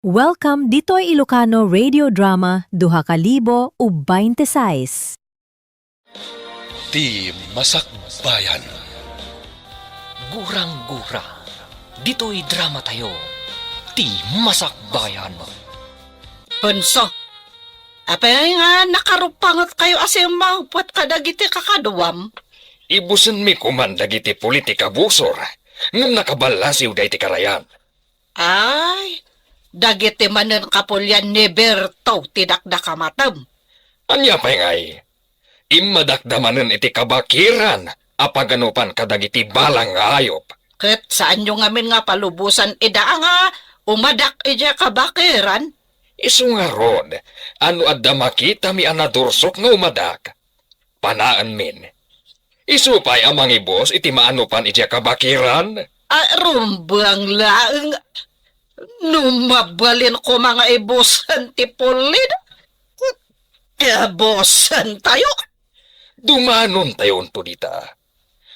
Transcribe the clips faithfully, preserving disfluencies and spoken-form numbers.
Welcome ditoy Ilocano Radio Drama duha ka libo ug baynte sais. Ti Masakbayan. Gurang-gura, ditoy drama tayo, Ti Masakbayan. Ponso, apay nga nakarupanget kayo a simmawpet kadagiti kakaduam? Ibusenmi koman dagiti puli ti kabusor, ngem nakaballasiw daydi karayan. Ay, dagiti manen kapulian ni Berto ti dakdakamatem. Ania pay ngay? Immadakda manen iti kabakiran a paganupan kadagiti balang nga ayup. Ket saanyo ngamin nga palubosan ida nga umadak idiay kabakiran? Isu ngarud, a no adda makitami a nadursok nga umadak, panaenmin. Isu pay a mangibus iti maanupan idiay kabakiran. A, rumbeng laeng. No mabalin koma nga ibusen ti pulida, ibusen tayo. Dumanontayo unto dita.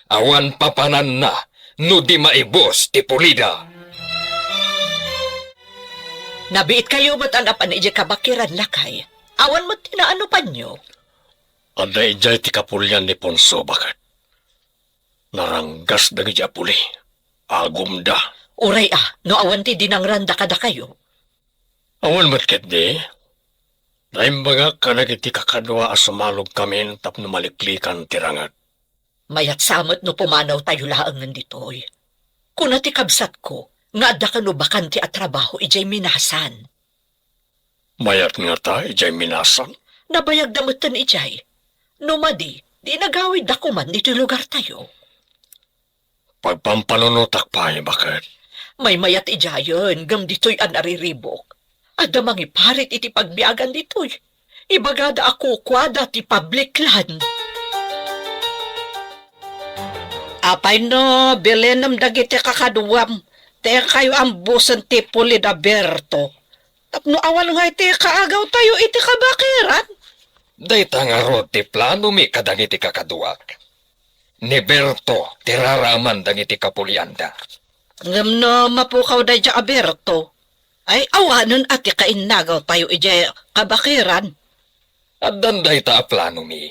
Awan papananna no di maibus ti pulida. Nabiit kayo met a napan idiay kabakiran, lakay. Awan met ti naanupanyo. Adda idiay ti kapulian ni Ponso, baket. Naranggas dagiti a puli. Agumda. Uray a, no awan ti dinangranda kadakayo. Awan met ketdi. Naimbagak kadagiti kakadua a sumalogkamin tapno maliklikan ti ranget. Mayat sa met no pumanawtayo laengen ditoy. Kuna ti kabsatko nga adda kano bakante a trabaho idiay Minasan. Mayat ngata idiay Minasan? Nabayagda metten idiay. No madi, di nagawidda koman ditoy lugartayo. Pagpampanunotak pay, baket. Maymayat idiayen, ngem ditoy a nariribuk. Adda mangiparit iti pagbiagan ditoy. Ibagada a kukuada ti public land. Apay no bilenem dagiti kakaduam, ti kayo ambusen ti puli da Berto. Tapno awan nga iti kaagawtayo iti kabakiran? Dayta ngarud ti planomi kadagiti kakaduak. Ni Berto ti raraaman dagiti kapulianda. Ngem no mapukaw daydiay a Berto, ay awanen a ti kainnagawtayo idiay kabakiran. Addan dayta a planomi.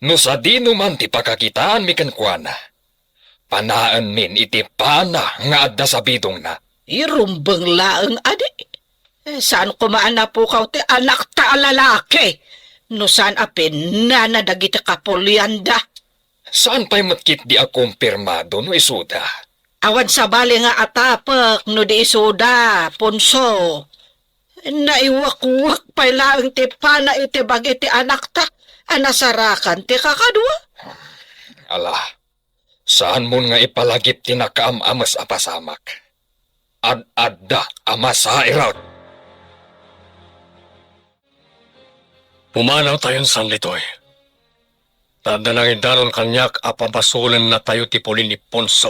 No sadino man ti pakakitaanmi kenkuana, panaenmin iti pana nga adda sabidongna. Irumbeng laeng adi. Eh, saan koma a napukaw ti anakta a lalaki? No saan a pinnana dagiti kapulianda. Saan pay met ketdi a kumpirmado no isuda. Awan sabali nga atapek no di isuda, Ponso. Naiwakwak pay laeng ti pana iti bagi ti anakta a nasarakan ti kakadua. Ala, saanmon nga ipalagip ti nakaam-ames a pasamak. Ad-adda a masairak. Pumanawtayon san ditoy. Ta adda nangidanon kaniak a pabasolennatayo ti puli ni Ponso.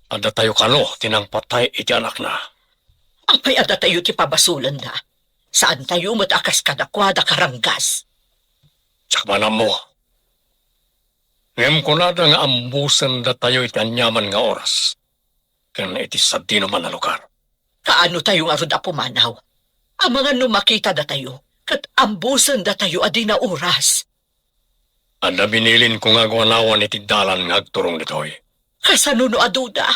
Addatayo kano ti nangpatay iti anakna. Apay addatayo ti pabasolenna? Saantayo met a kas kadakuada karanggas. Diak man ammo. Ngem kunada nga ambusendatayo iti aniaman nga oras ken iti sadinoman a lugar. Kaano tayo ngarud a pumanaw? Amangan no makita datayo, ket ambusen datayo a di nauras. Adda binilinko nga aguanawan iti dalan nga agturong ditoy. Kasano no aduda?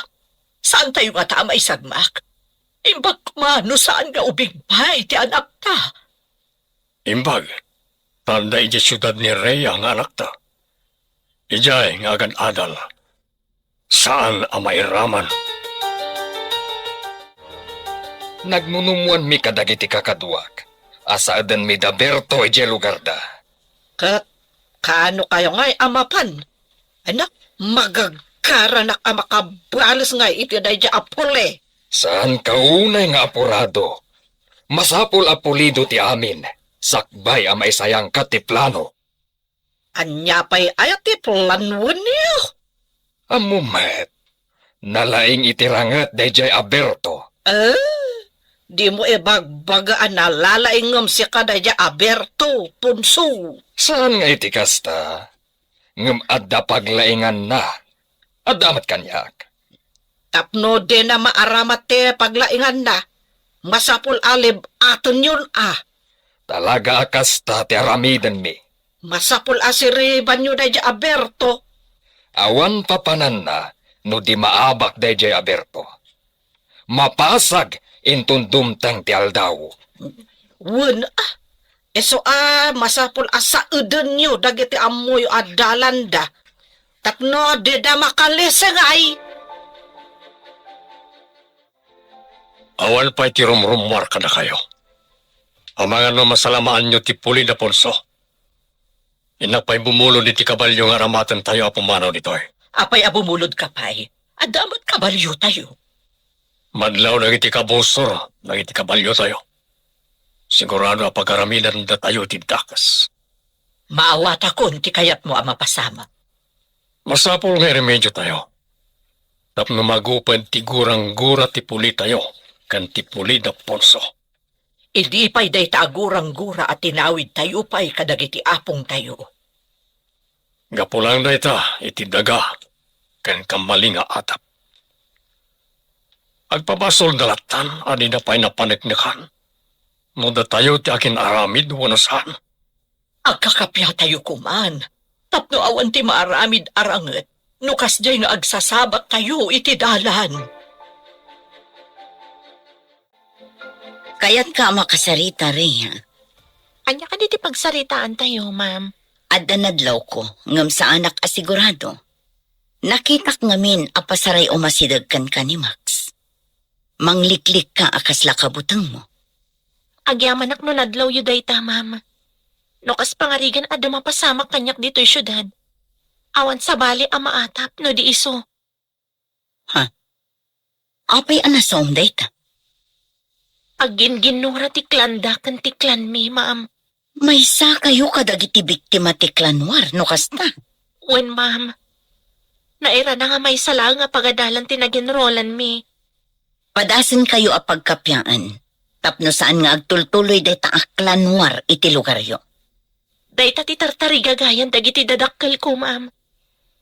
Saan tayo ngata a maisagmak? Imbag koma no saan nga ubing pay ti anakta. Imbag, ta adda idiay siudad ni Rhea nga anakta. Idiay nga agad-adal, saan a mairaman. Nagnunummoanmi kadagiti kakaduak a saedenmi da Berto idiay lugarda. Ket kaano kayo ngay a mapan? Anak, magagaranak a makabales ngay iti daydiay a puli. Saanka unay nga apurado. Masapul a pulido ti amin, sakbay a maisayangka ti plano. Ania pay aya ti planoenyo? Ammo met, nalaing iti ranget daydiay a Berto. Eh, dimo ibagbaga a nalalaing ngem sika daydiay a Berto, Ponso. Saan nga iti kasta, ngem adda paglainganna. Adda met kaniak. Tapno dina maaramat ti paglainganna, Masapul a leb-atenyon a. Talaga a kasta ti aramidenmi. Masapul a siribanyo daydiay a Berto. Awan papananna no di maabak daydiay a Berto. Mapasag inton dumteng ti aldaw. Wen a, isu a masapul a saedenyo dagiti ammoyo a dalanda tapno dida makalisengay. Awan pay ti rumrummuar kadakayo. Amangan no masalamaanyo ti puli da Ponso. Innak pay bumulod iti kabalio nga aramatentayo a pumanaw ditoy. Apay a bumulodka pay? Adda met kabaliotayo. Madlaw dagiti kabusor dagiti kabaliotayo. Sigurado a pagaramidandatayo ti dakes. Maawatakon ti kayatmo a mapasamak. Masapul nga iremediotayo tapno maguped ti guranggura ti pulitayo ken ti puli da Ponso. Idi pay dayta a guranggura a tinawidtayo pay kadagiti apongtayo. Gapu laeng dayta iti daga ken kammalinga atap. Agpabasolda lattan a dida pay napaneknekan no datayo ti akin-aramid wenno saan. Agkakapiatayo koman tapno awan ti maaramid a ranget no kasdiay nga agsasabattayo iti dalan. Kayatka a makasarita, Rhea? Ania kadi ti pagsaritaantayo, ma'am? Adda nadlawko, ngem saanak a sigurado. Nakitak ngamin a pasaray umasideg kenka ni Max. Mangliklikka a kasla kabutengmo. Agyamanak no nadlawyo dayta, ma'am. No kas pangarigan adda mapasamak kaniak ditoy siudad, awan sabali a maatap no di isu. Ha? Apay a nasaom dayta? Agginginnura ti klanda ken ti klanmi, ma'am. Maysakayo kadagiti biktima ti klan war no kasta? Wen, ma'am. Nairana nga maysa laeng a pagadalan ti naginrolanmi. Padasenkayo a pagkapiaan tapno saan nga agtultuloy dayta a klan war iti lugaryo. Dayta ti tartarigagayan dagiti dadakkelko, ma'am.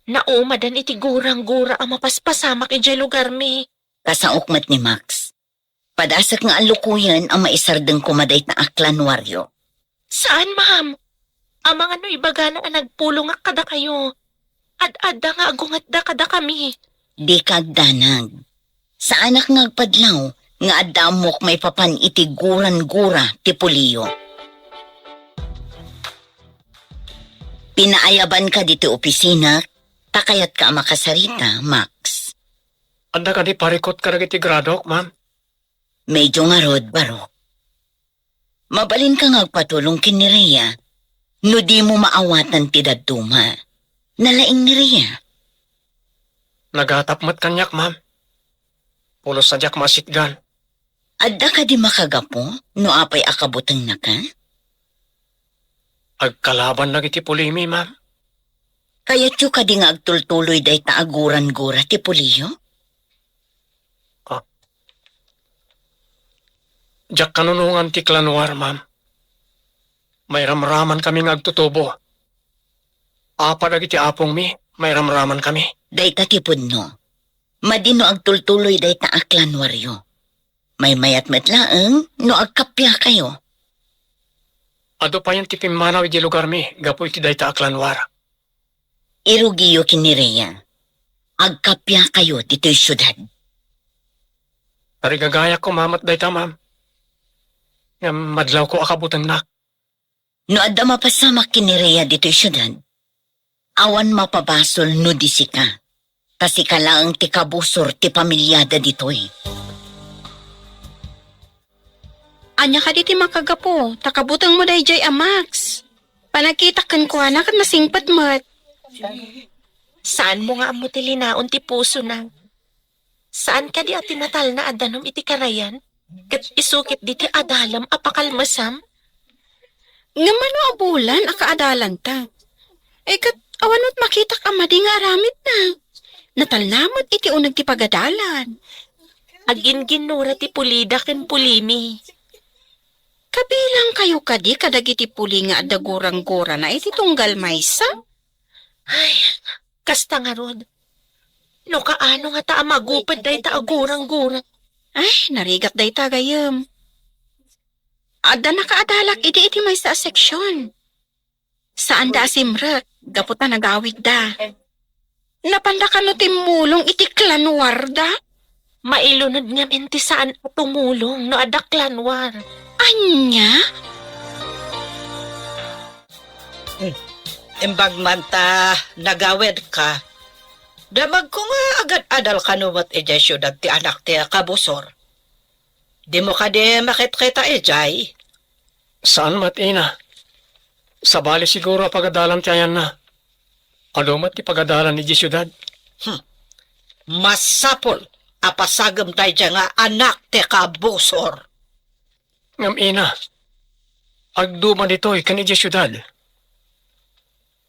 Naumadan iti guranggura a mapaspasamak idiay lugarmi. Kasaok met ni Max. Padasek nga allukoyen a maisardeng koma dayta a klan waryo. Saan, ma'am. Amangan no ibagana a nagpulongak kadakayo. Ad-adda nga agungetda kadakami. Dika agdanag. Saanak nga agpadlaw nga adda ammok maipapan iti guranggura ti puliyo. Pinaayabanka ditoy opisina, ta kayatka a makasarita, Max. Adda kadi parikut kadagiti graduak, ma'am? Medyo ngarud, Barok. Mabalinka nga agpatulong ken ni Rhea no dimo maawatan ti dadduma. Nalaing ni Rhea. Nagatap met kaniak, ma'am. Pulos a diak masitgan. Adda kadi makagapu no apay a kabutengnaka? Agkalaban dagiti pulimi, ma'am. Kayatyo kadi nga agtultuloy dayta a guranggura ti puliyo? Ah. Diak kanunongan ti klan war, ma'am. Mairamraman kami nga agtutubo. Apat dagiti apongmi, mairamraman kami. Dayta ti pudno. Madi no agtultuloy dayta a klan waryo. Maymayat met laeng no agkappiakayo. Adu payen ti pimmanaw iti lugarmi gapu iti dayta a klan war. Irugiyo ken ni Rhea. Agkappiakayo ditoy siudad. Tarigagayak koma met dayta, ma'am. Ngem madlawko a kabutengnak. No adda mapasamak ken ni Rhea ditoy siudad, awan mapabasol no di sika. Ta sika laeng ti kabusor ti pamiliada ditoy. Ania kadi ti makagapu, ta kabutengmo daydiay a Max? Panagkitak kenkuana ket nasingpet met. Saanmo nga ammo ti linaon ti pusona. Saan kadi a ti natalna a danum iti karayan? Ket isu ket ditoy adalam a pakalmasam? Ngem mano a bulan a kaadalanta? Eh, ket awan met makitak a madi nga aramidna. Natalna met iti uneg ti pagadalan. Aginginnura ti pulida ken pulimi. Kabilangkayo kadi kadagiti puli nga adda guranggurana iti tunggal maysa? Ay, kasta ngarud. No kaano ngata a maguped dayta a guranggura, Ay, narigat dayta, gayyem. Adda nakaadalak idi iti maysa a seksyon. Saanda a simrek, gapu ta nagawidda. Napanda kano timmulong iti clan war da? Mailunod ngamin ti saan a tumulong no adda clan war. Ania? Hmm. Imbag man ta nagawidka, damagko nga agad-adal kano met idiay siudad ti anak ti kabusor. Dimo kadi makitkita idiay? Saan met, ina. Sabali siguro a pagadalan ti ayanna. Adu met ti pagadalan idiay siudad. Hmm. Masapul a pasagem daydiay nga anak ti kabusor. Ngem, ina, agduma ditoy ken idiay siudad.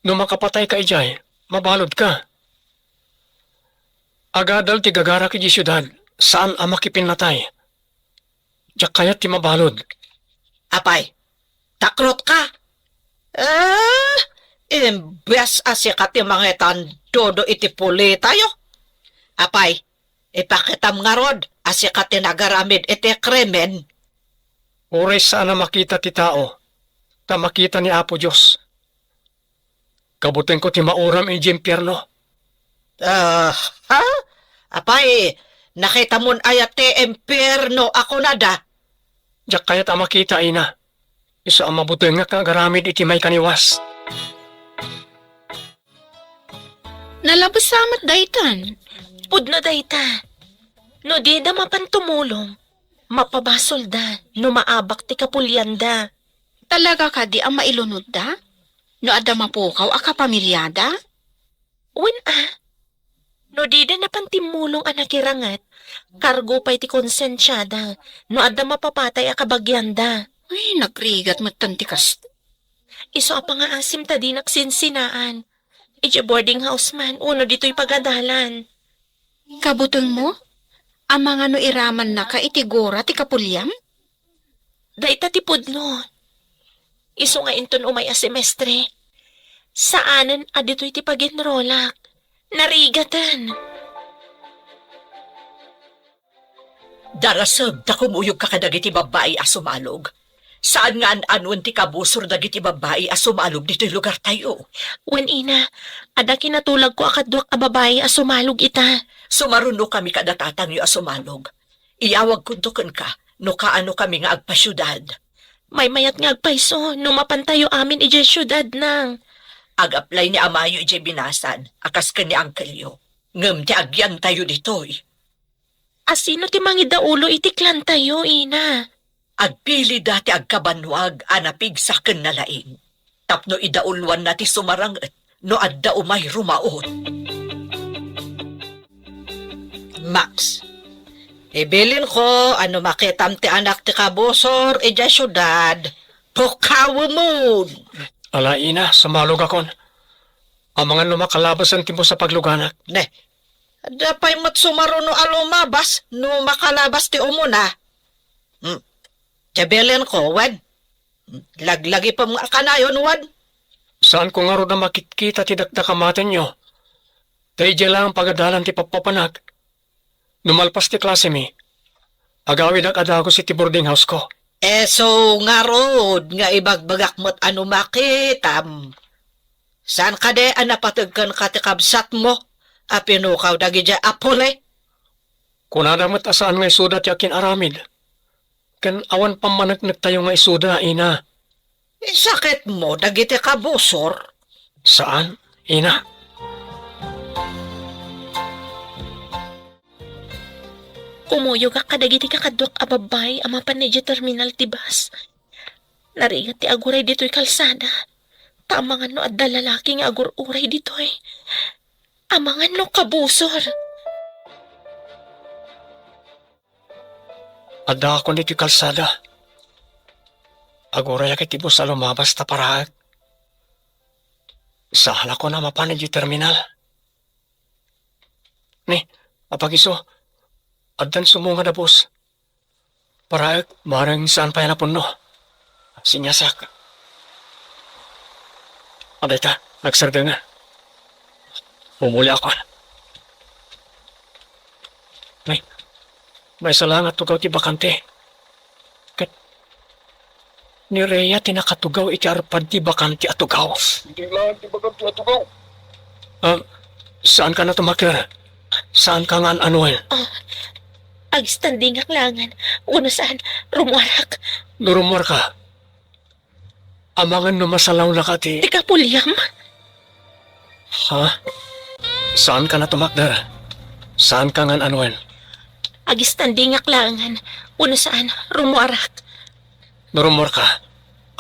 No makapatayka idiay, mabaludka. Agadal ti gagarak idiay siudad, saan a makipinnatay. Diak kayat ti mabalud. Apay, taklotka? Eh, imbes a sika ti mangitandudo iti pulitayo. Apay, ipakitam ngarud a sika ti nagaramid iti krimen. Uray saan a makita ti tao, ta makita ni Apo Dios. Kabutengko ti mauram idiay impierno. Ah, ha? Apay, nakitamon aya ti impierno a kunada? Diak kayat a makita, ina. Isu a mabutengak nga agaramid iti maikaniwas. Nalabes sa met daytan. Pudno dayta. No dida mapan tumulong, mapabasolda no maabak ti kapulianda. Talaga kadi a mailunodda? No adda mapukaw a kapamiliada? Wen a, no dida napan timmulong a nakiranget, kargo pay ti konsensiada no adda mapapatay a kabagianda. Ay, nagrigat metten ti kasta. Isu a pangaasim ta dinak sinsinaan. Idiay boarding house man, wenno ditoy pagadalan. Kabutengmo? Amangan no iramannaka iti gura ti kapuliam? Dayta ti pudno. Isu nga inton umay a semestre, saanen a ditoy ti pag-enrollak. Narigaten. Darasem ta kumuyogka kadagiti babbai a sumalog. Saan nga an-anuen ti kabusor dagiti babbai a sumalog ditoy lugartayo. Wen, ina, adda kinatulagko a kaduak a babbai a sumalog ita. Sumarunokami kada tatangyo a sumalog. Iyawagkonto kenka no kaanokami nga agpasiudad. Maymayat nga agpayso no mapantayo amin idiay siudad, nang. Ag-apply ni amayo idiay binasan a kas ken ni angkelyo. Ngem ti agyantayo ditoy. Asino ti mangidaulo iti clantayo, ina? Agpilida ti agkabannuag a napigsa ken nalaing tapno idauluanna ti sumaranget no adda umay rumaut. Max, ibilinko a no makitam ti anak ti kabusor idiay siudad, pukawemon! Ala, ina, sumalogakon. Amangan no makalabasan ti mus a pagluganak. Ne, adda pay met sumaruno a lumabas no makalabas ti umuna. Hmm. Ti ibilinko, wen? Laglagipem nga kanayon, wen? Saanko ngarud a makitkita ti dakdakamatenyo. Ta idiay laeng pagadalan ti pappapanak. No malpas ti klasemi, agawidak a dagus iti boarding house-ko. Isu ngarud nga ibagbagak met a no makitam. Saan kadi a napateg kenka ti kabsatmo a pinukaw dagidiay a puli? Kunada met a saan nga isuda ti akin-aramid. Ken awan pammaneknektayo nga isuda, ina. Isakitmo dagiti kabusor? Saan, ina. Kumuyogak kadagiti kakaduak a babbai a mapan idiay terminal ti bus. Narigat ti aguray ditoy kalsada. Ta amangan no adda lalaki nga agur-uray ditoy. Amangan no kabusor. Addaakon ditoy kalsada. Agurayak iti bus a lumabas ta paraek. Sahalakon a mapan idiay terminal. Ni, apagiso, addan sumungad a bus. Paraek, bareng saan pay a napunno. Siniasak. Adayta, nagsardeng. Umuliakon. Ni, Maysa la nga tugaw ti bakante. Ket ni Rhea ti nakatugaw iti arpad ti bakante a tugaw. Hindi lang ti bakante a tugaw. Ah, saanka natumakder? Saanka nga an-anuen? Ah, agstandingak laengen. Wenno saan, rummuarak. No rummuarka, amangan no masalawnaka ti Ti kapuliam? Ha? Saanka natumakder? Saanka nga an-anuen? Agstandingak laengen. Wenno saan, rummuarak. No rummuarka,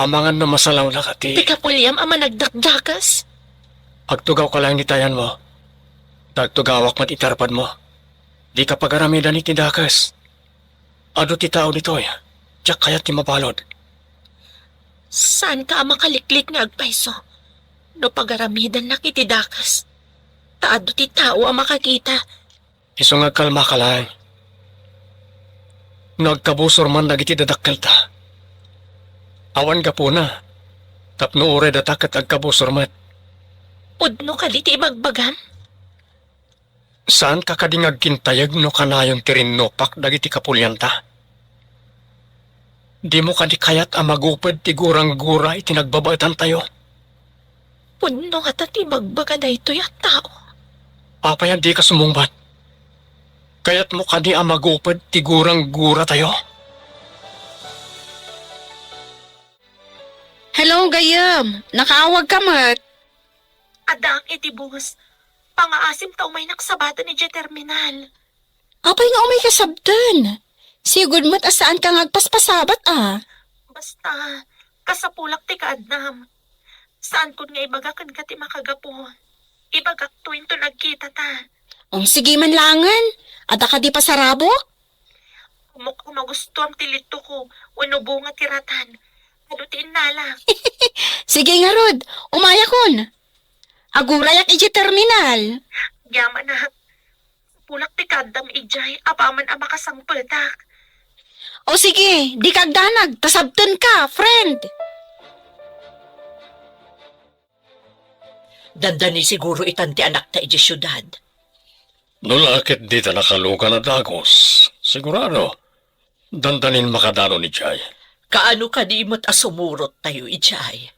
amangan no masalawnaka ti Ti kapuliam a managdakdakes? Agtugawka laeng iti ayanmo. Ta agtugawak met iti arpadmo. Dika pagaramidan iti dakes. Adu ti tao ditoy, diak kayat ti mabalud. Saanka a makaliklik nga agpayso no pagaramidannak iti dakes, ta adu ti tao a makakita. Isu nga agkalmaka laeng. No agkabusor man dagiti dadakkelta, awan gapuna, tapno uray data ket agkabusor met. Pudno kadi ti ibagbagam? Saanka kadi nga agkintayeg no kanayon ti rinnupak dagiti kapulianta? Dimo kadi kayat a maguped ti gurang-gura iti nagbabaetantayo? Pudno ngata ti ibagbaga daytoy a tao. Apay a dika sumungbat? Kayatmo kadi a maguped ti gurang-guratayo? Hello, gayyem. Nakaawagka met. Addaak iti bus. Pangaasim ta umaynak sabaten idiay terminal. Apay nga umayka sabten? Sigud met a saanka nga agpaspasabat a. Basta, kasapulak ti kaadnam. Saankon nga ibaga kenka ti makagapu. Ibagakto inton agkitata. O, sige man laengen. Adda kadi pasarabok? Ammok a magustuam ti litoko wenno bunga ti ratan. Adu ti innalak. Sige ngarud, umayakon. Agurayak idiay terminal. Agyamanak. Sapulak ti kaaddam idiay apaman a makasangpetak. O sige, dika agdanag, ta sabtenka, friend. Dandani siguro itan ti anakta idiay siudad. No la ket dita nakalugan a dagus, sigurado, dandanin makadanon idiay. Kaano kadi met a sumurottayo idiay?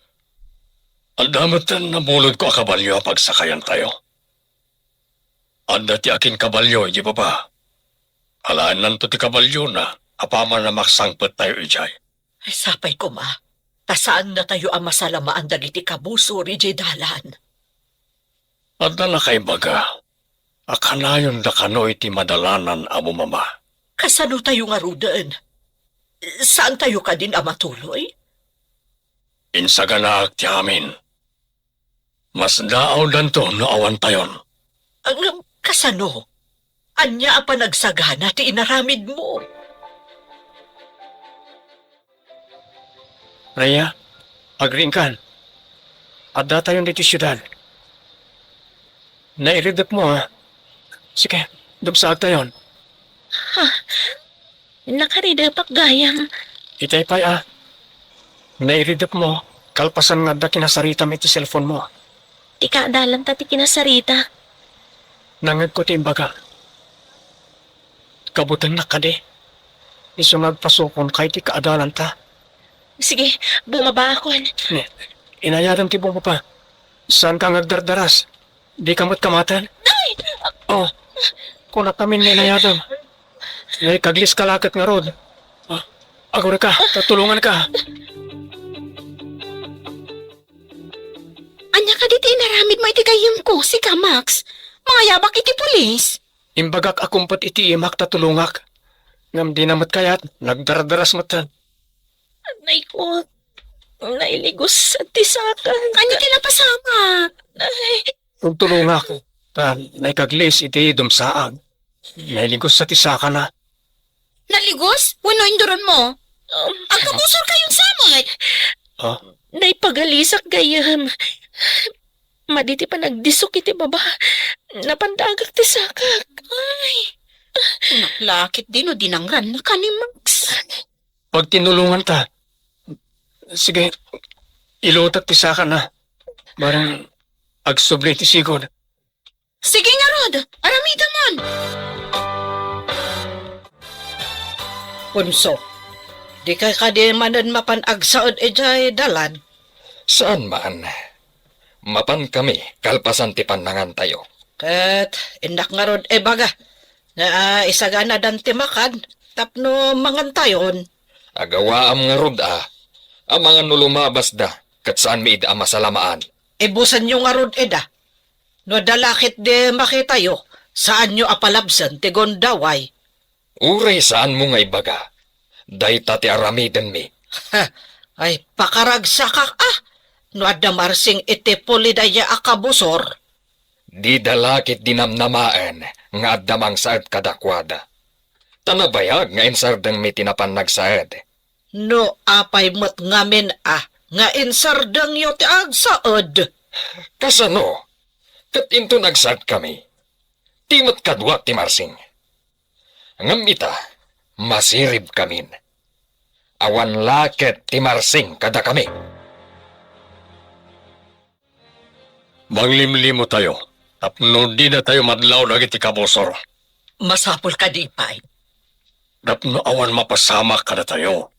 Adda met namulodko a kabalio a pagsakayantayo. Adda ti akinkabalio idiay baba. Alaennanto ti kabaliona apaman a maksangpettayo idiay. Ay, sapay koma, ta saannatayo a masalamaan dagiti kabusor idiay dalan. Adda nakaibaga a kanayonda kano iti madalanan a bumaba. Kasanotayo ngaruden? Saantayo kadin a matuloy? Insaganaak ti amin. Masdaawdanto no awantayon. Ngem kasano? Ania a panagsagana ti inaramidmo? Rhea, agriingkan. Addatayon ditoy siudad. Nairidepmo, a. Sige, dumsaagtayon. Ha? Nakaridepak gayam. Itay pay, a. Nairidepmo, kalpasan nga adda kinasaritam iti cellphone-mo. Ti kaadalanta ti kinasarita. Nangngegko ti imbaga. Kabutennak kadi. Isu nga agpasukonka iti kaadalanta. Sige, bumabaakon. Ne, inayadem ti bumaba. Saanka nga agdardaras. Dika met kamaten? Ay! Oh, kunak amin nga inayadem. Naikaglis ka la ket ngarud. Ah, agurayka, ta tulonganka. Ania kadi ti inaramidmo iti gayyemko, sika, Max? Mangayabak iti pulis? Imbagak a kumpet iti imak ta tulongak. Ngem dina met kayat, nagdardaras metten. Nay ko, nailigos ti saka. Ania ti napasamak? Nay. Agtulongak, ta naikaglis iti dumsaag. Nailigos ti sakana. Naligos? Wenno induronmo? Um, agkabusorkayon sa met? Ah? Naipagalisak gayyem. Madi ti panagdisok iti baba. Napandagak ti sakak. Ay. Kunak la ket dino dinangran na ka ni Max. Pagtinulonganta. Sige, ilutek ti sakana. Barang agsubli ti sigud. Sige ngarud, aramidemon. Punso, dikay kadi manen mapan agsaed idiay dalan? Saan man. Mapankami kalpasan ti pannangantayo. Ket innak ngarud ibaga nga, ah, isaganadan ti makan tapno mangantayon. Agawaam ngarud a, amangan no lumabasda, ket saanmi ida a masalamaan. Ibusenyo ngarud ida. No adda la ketdi makitayo, saanyo a palabsen ti gundaway. Uray saanmo nga ibaga, dayta ti aramidenmi. Ha, ay, pakaragsakak a, no adda marsing iti puli dayta a kabusor. Dida la ketdi namnamaen nga adda mangsaed kadakuada. Ta nabayag nga insardengmi ti napan nagsaed. No apay met ngamin a nga insardengyo ti agsaed? Kasano? Ket inton agsaedkami, di met kadua ti marsing. Ngem ita, masiribkamin. Awan la ket ti marsing kadakami. Manglimlimotayo tapno didatayo madlaw dagiti kabusor. Masapul kadi pay? Tapno awan mapasamak kadatayo.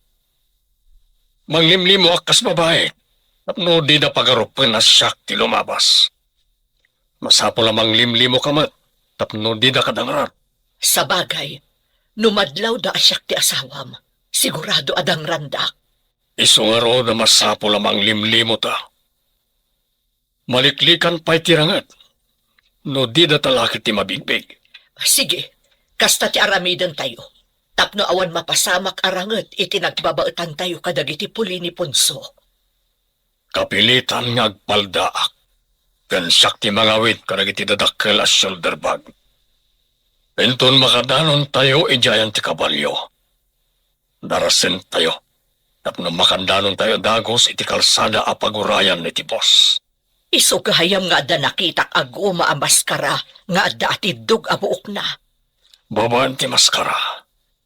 Manglimlimoak kas babai tapno dida pagarupen a siak ti lumabas. Masapul a manglimlimoka met tapno dida kadangrat. Sabagay, no madlawda a siak ti asawam, sigurado a dangrandak. Isu ngarud a masapul a manglimlimota. Maliklikan pay ti ranget no dida talaki ti mabigbig. Sige, kasta ti aramidentayo, tapno awan mapasamak a ranget iti nagbabaetantayo kadagiti puli ni Ponso. Kapilitan nga agpaldaak, ken siak ti mangawid kadagiti dadakkel a shoulder bag. Inton makadanontayo idiayen ti kabalio, darasentayo tapno makandanontayo dagus iti kalsada a pagurayan iti bus. Isu gayam nga adda nakitak a guma a maskara nga adda atiddog a buokna. Babaen ti maskara,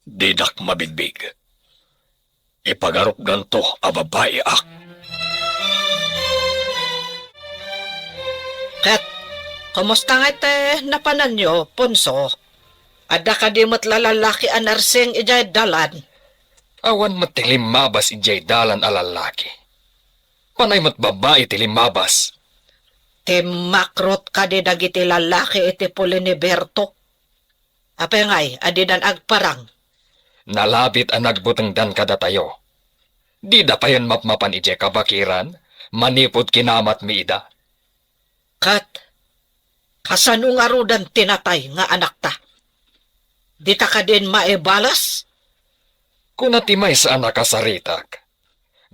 didak mabigbig. Ipagarupdanto a babaiak. Ket, kumusta nga iti napananyo, Ponso? Adda kadi met la lallaki a narsing idiay dalan? Awan met ti limmabas idiay dalan a lallaki. Panay met babbai ti limmabas. Timmakrot kadi dagiti lallaki iti puli ni Berto? Apay ngay a didan agparang? Nalabit a nagbutengdan kadatayo. Dida payen mapmapan idiay kabakiran manipud kinamatmi ida. Ket kasano ngaruden ti natay nga anakta? Dita kadin maibalas? Kuna ti maysa a nakasaritak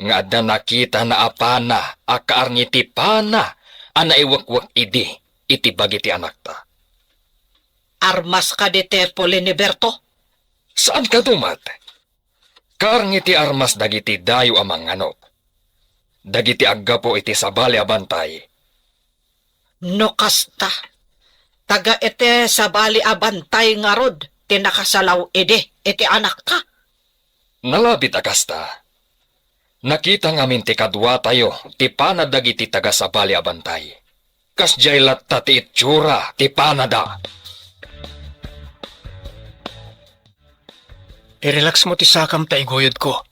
nga adda nakitana a pana a kaarngi ti pana a naiwekwek idi iti bagi ti anakta. Armas kadi ti puli ni Berto? Saan kadi met? Kaarngi ti armas dagiti dayo a mangnganok, dagiti aggapu iti sabali a bantay. No kasta, taga iti sabali a bantay ngarud ti nakasalaw idi iti anakta? Nalabit a kasta. Nakita ngamin ti kaduatayo ti pana dagiti taga sabali a bantay. Kasdiay latta ti itsura ti panada. I-relax mo ti sakam ta iguyodko.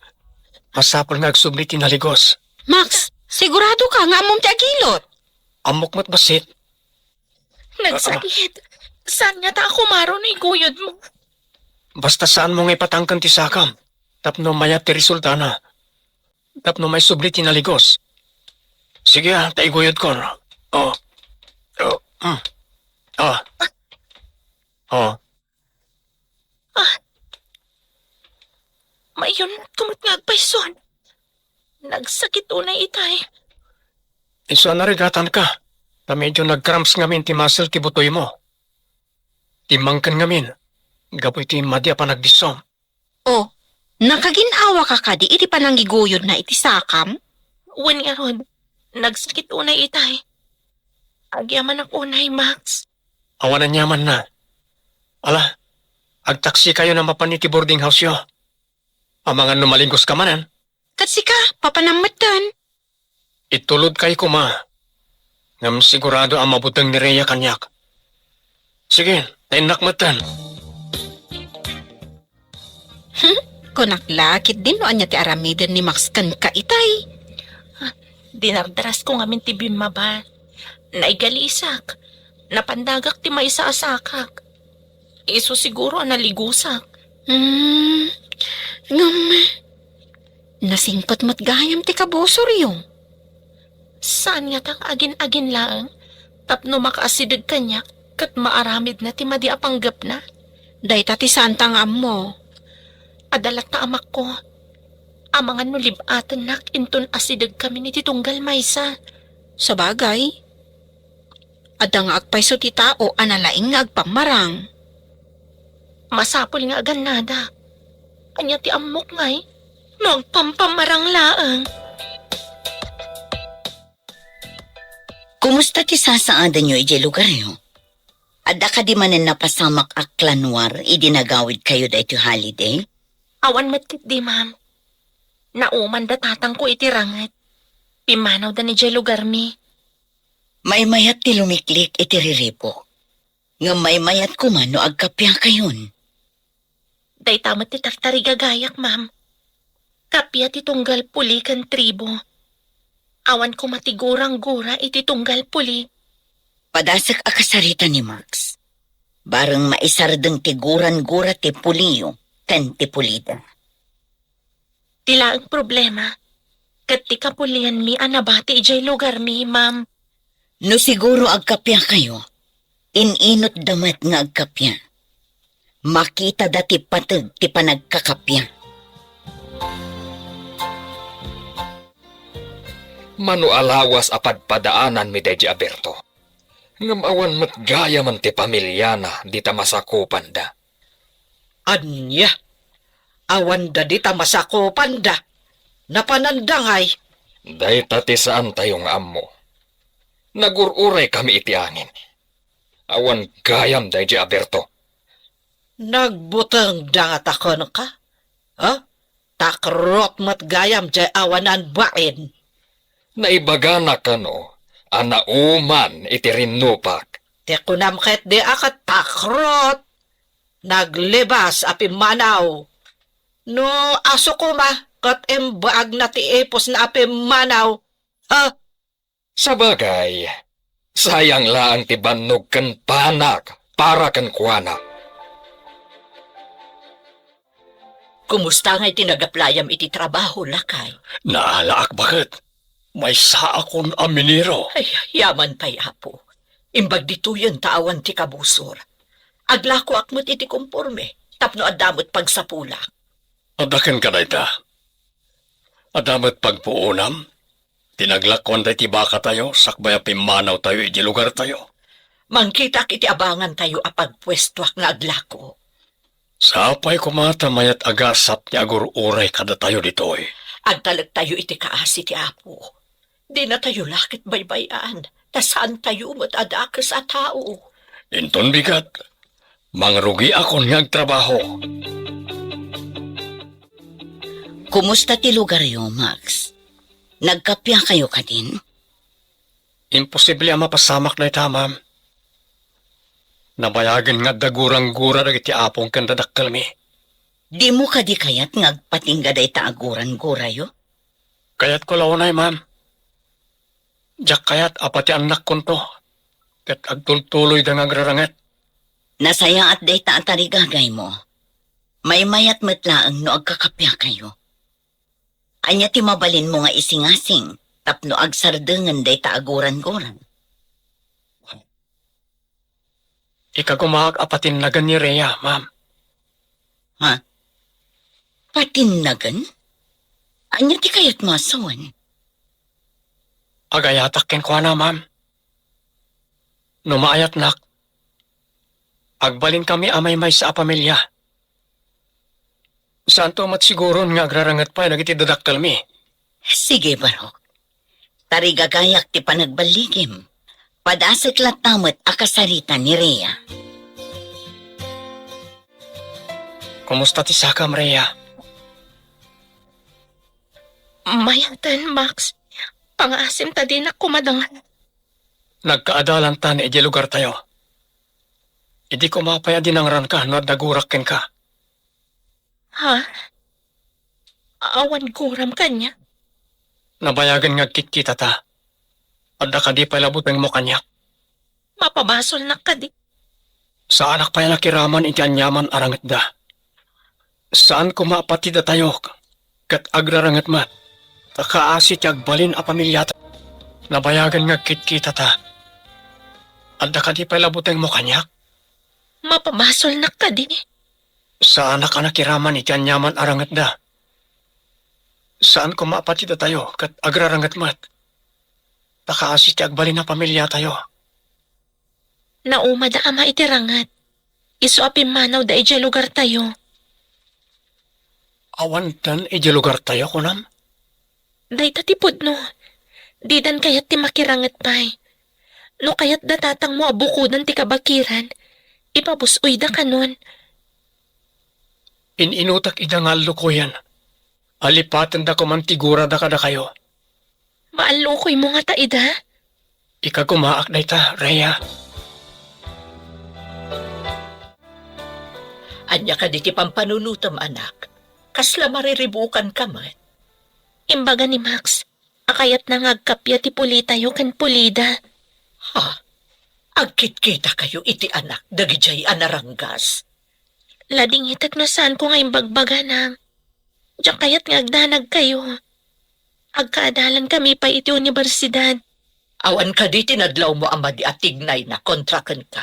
Masapul nga agsubli ti naligos. Max, sigurado ka nga ammom ti agilot? Ammok met bassit. Nagsakit. Saan ngata a kumaro no iguyod mo? Basta saan mo nga ipatangken ti sakam. Tapno mayat ti resultana. Tapno maisubli ti naligos. Sige, ah, ta iguyodko. Oh. Oh. Mm. Oh. Oh. Ah. Mayunat ko met nga agpayson. Nagsakit unay itay. Isu a narigatanka, ta medyo nag-cramps ngamin ti muscle ti butoymo. Timmangken ngamin, gapu iti madi a panagdissom. Oh, nakagin-awaka kadi iti panangiguyodna iti sakam? Wen ngarud, nagsakit unay itay. Agyamanak unay, Max. Awan aniamanna. Ala, agtaksikayo a mapan iti boarding house-yo. Amangan no maligos ka manen. Ket sika, papanam metten. Itulodkay koma. Ngem sigurado a mabuteng ni Rhea kaniak. Sige, ta innak metten. Kunak la, ketdin no ania ti aramiden ni Max kenka itay. Ah, dinardarasko ngamin ti bimmaba. Naigalisak. Napandagak ti maysa a sakak. Isu siguro a naligusak. Hmm, ngem, nasingpet met gayam ti kabusoryo. Saan ngata nga agin-agin laeng tapno makaasideg kaniak ket maaramidna ti madi a panggepna? Dayta ti saanta nga ammo. Adda latta amakko. Amangan no lib-atennak inton asidegkamin iti tunggal maysa. Sabagay, adda nga agpayso ti tao a nalaing nga agpammarang. Masapul nga agannada. Ania ti ammok ngay? No agpampammarang laeng. Kumusta ti sasaadanyo idiay lugaryo? Adda kadi manen napasamak a clan war idi nagawidkayo daytoy holiday? Awan met ketdi, ma'am. Nauman da tatangko iti ranget. Pimmanawda idiay lugarmi. Maymayat ti lumiklik iti riribuk. Ngem maymayat koma no agkappiakayon. Dayta met ti tartarigagayak, ma'am. Kappia ti tunggal puli ken tribo. Awan koma ti gurang-gura iti tunggal puli. Padasek a kasarita ni Max. Bareng maisardeng ti gurang-gura ti puliyo ken ti pulida. Ti laeng problema, ket ti kapulianmi a nabati idiay lugarmi, ma'am. No siguro agkappiakayo, in-inutda met nga agkappia. Makitada ti pateg ti panagkakappia. Mano a lawas a padpadaananmi daydi Aberto. Ngem awan met gayamen ti pamiliana dita masakupanda. Ania? Awanda dita masakupanda? Napananda ngay? Dayta ti saantayo nga ammo. Nagur-uraykami iti angin. Awan gayam daydi Aberto. Nagbutengda ngata kenka? Ha? Takrot met gayam diay awanan bain. Naibagana kano a nauman iti rinnupak. Ti kunam ketdi a ket takrot. Naglibas a pimmanaw. No aso koma ket imbaagna ti ipusna a pimmanaw. Ha? Sabagay, sayang laeng ti bannog ken panak para kenkuana. Kumusta ngay ti nagaplayam iti trabaho, lakay? Naalaak baket. Maysaakon a minero. Ay, yaman pay, Apo. Imbag ditoyen ta awan ti kabusor. Aglakoak met iti komporme, tapno adda met pagsapulak. Adda kenka dayta? Adda met pagpuonam? Ti naglakuan daydi bakatayo sakbay a pimmanawtayo iti lugartayo. Mangkitaak iti abangantayo a pagpuestoak nga aglako. Sapay koma ta mayat a gasat ti agur-uray kadatayo ditoy. Agtalektayo iti kaasi ti Apo. Dinatayo la ket baybay-an, ta saantayo met a dakes a tao. Inton bigat, mangrugiakon nga agtrabaho. Kumusta ti lugaryo, Max? Nagkappiakayo kadin? Imposible a mapasamak dayta, ma'am. Nabayagen nga adda gurang-gura dagiti apong ken dadakkelmi. Dimo kadi kayat nga agpatingga dayta a gurang-gurayo? Kayatko la unay, ma'am. Diak kayat a pati annakkonto ket agtultuloyda nga agraranget. Nasayaat dayta a tarigagaymo. Maymayat met laeng no agkakappiakayo. Ania ti mabalinmo nga isingasing tapno agsardengen dayta a gurang-gura? Ikagumaak a patinnagen ni Rhea, ma'am. Ha? Patinnagen? Ania ti kayatmo a sawen? Agayatak kenkuana, ma'am. No maayatnak, agbalinkami a maymaysa a pamilia. Saanto met siguron nga agraranget pay dagiti dadakkelmi. Sige, Barok. Tarigagayak ti panagballigim. Padasek latta met a kasarita ni Rhea. Kumusta ti sakam, Rhea? Mayaten, Max. Pangaasim ta dinak kumadangan. Nagkaadalantan idiay lugartayo. Idi koma pay a dinangranka no adda gurak kenka. Ha? Awan guram kaniak. Nabayagen nga agkitkitata. Adda kadi pay la butengmo kaniak? Mapabasolnak kadi? Saanak pay a nakiraman iti aniaman a rangetda. Saan koma a pati datayo ket agrarangit met, ta kaasi ti agbalin a pamiliata. Nabayagen nga agkitkitata. Adda kadi pay la butengmo kaniak? Mapabasolnak kadi? Saanak a nakiraman iti aniaman a rangetda. Saan koma a pati datayo ket agrarangit met, ta kaasi ti agbalin a pamiliatayo. Naumada ama iti ranget. Isu a pimmanawda idiay lugartayo. Awanten idiay lugartayo, kunam? Dayta ti pudno. Didan kayat ti makiranget pay. No kayatda tatangmo a bukodan ti kabakiran, ipabus-oyda kanon. In-inutak ida nga allukoyen. Alipatenda koman ti gurada kadakayo. Maallukoymo ngata ida? Ikagumaak dayta, Rhea. Ania kadi ti pampanunotem, anak? Kasla mariribukanka met. Imbaga ni Max, a kayatna nga agkappia ti pulitayo ken pulida. Ha? Agkitkitakayo iti anak dagidiay a naranggas? Ladingitek no saanko nga imbagbaga, nang. Diak kayat nga agdanagkayo. Agkaadalankami pay iti unibersidad. Awan kadi ti nadlawmo a madi a tignayna kontra kenka?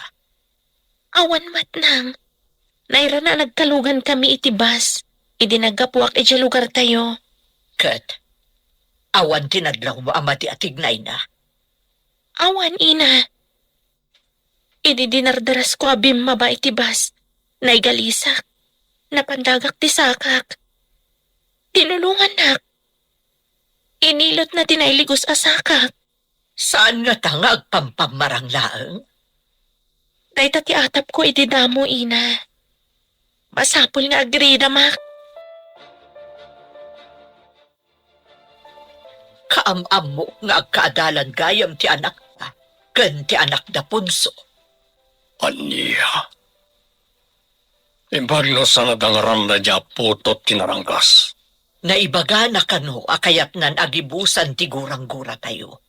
Awan met, nang. Nairana a nagkalugankami iti bus idi naggapuak idiay lugartayo. Ket awan ti nadlawmo a madi a tignayna? Awan, ina. Idi dinardarasko a bimmaba iti bus, naigalisak. Napandagak ti sakak. Tinulongannak. Inilotna ti nailigos a sakak. Saan ngata nga agpampammarang laeng? Dayta ti atapko idi damo, ina. Masapul nga agrida, Max. Kaam-ammo nga agkaadalan gayam ti anakta ken ti anakda Ponso. Ania? Imbag no saan a dangaranna diay putot ti naranggas. Naibagana kano a kayatnan a gibusan ti gurangguratayo.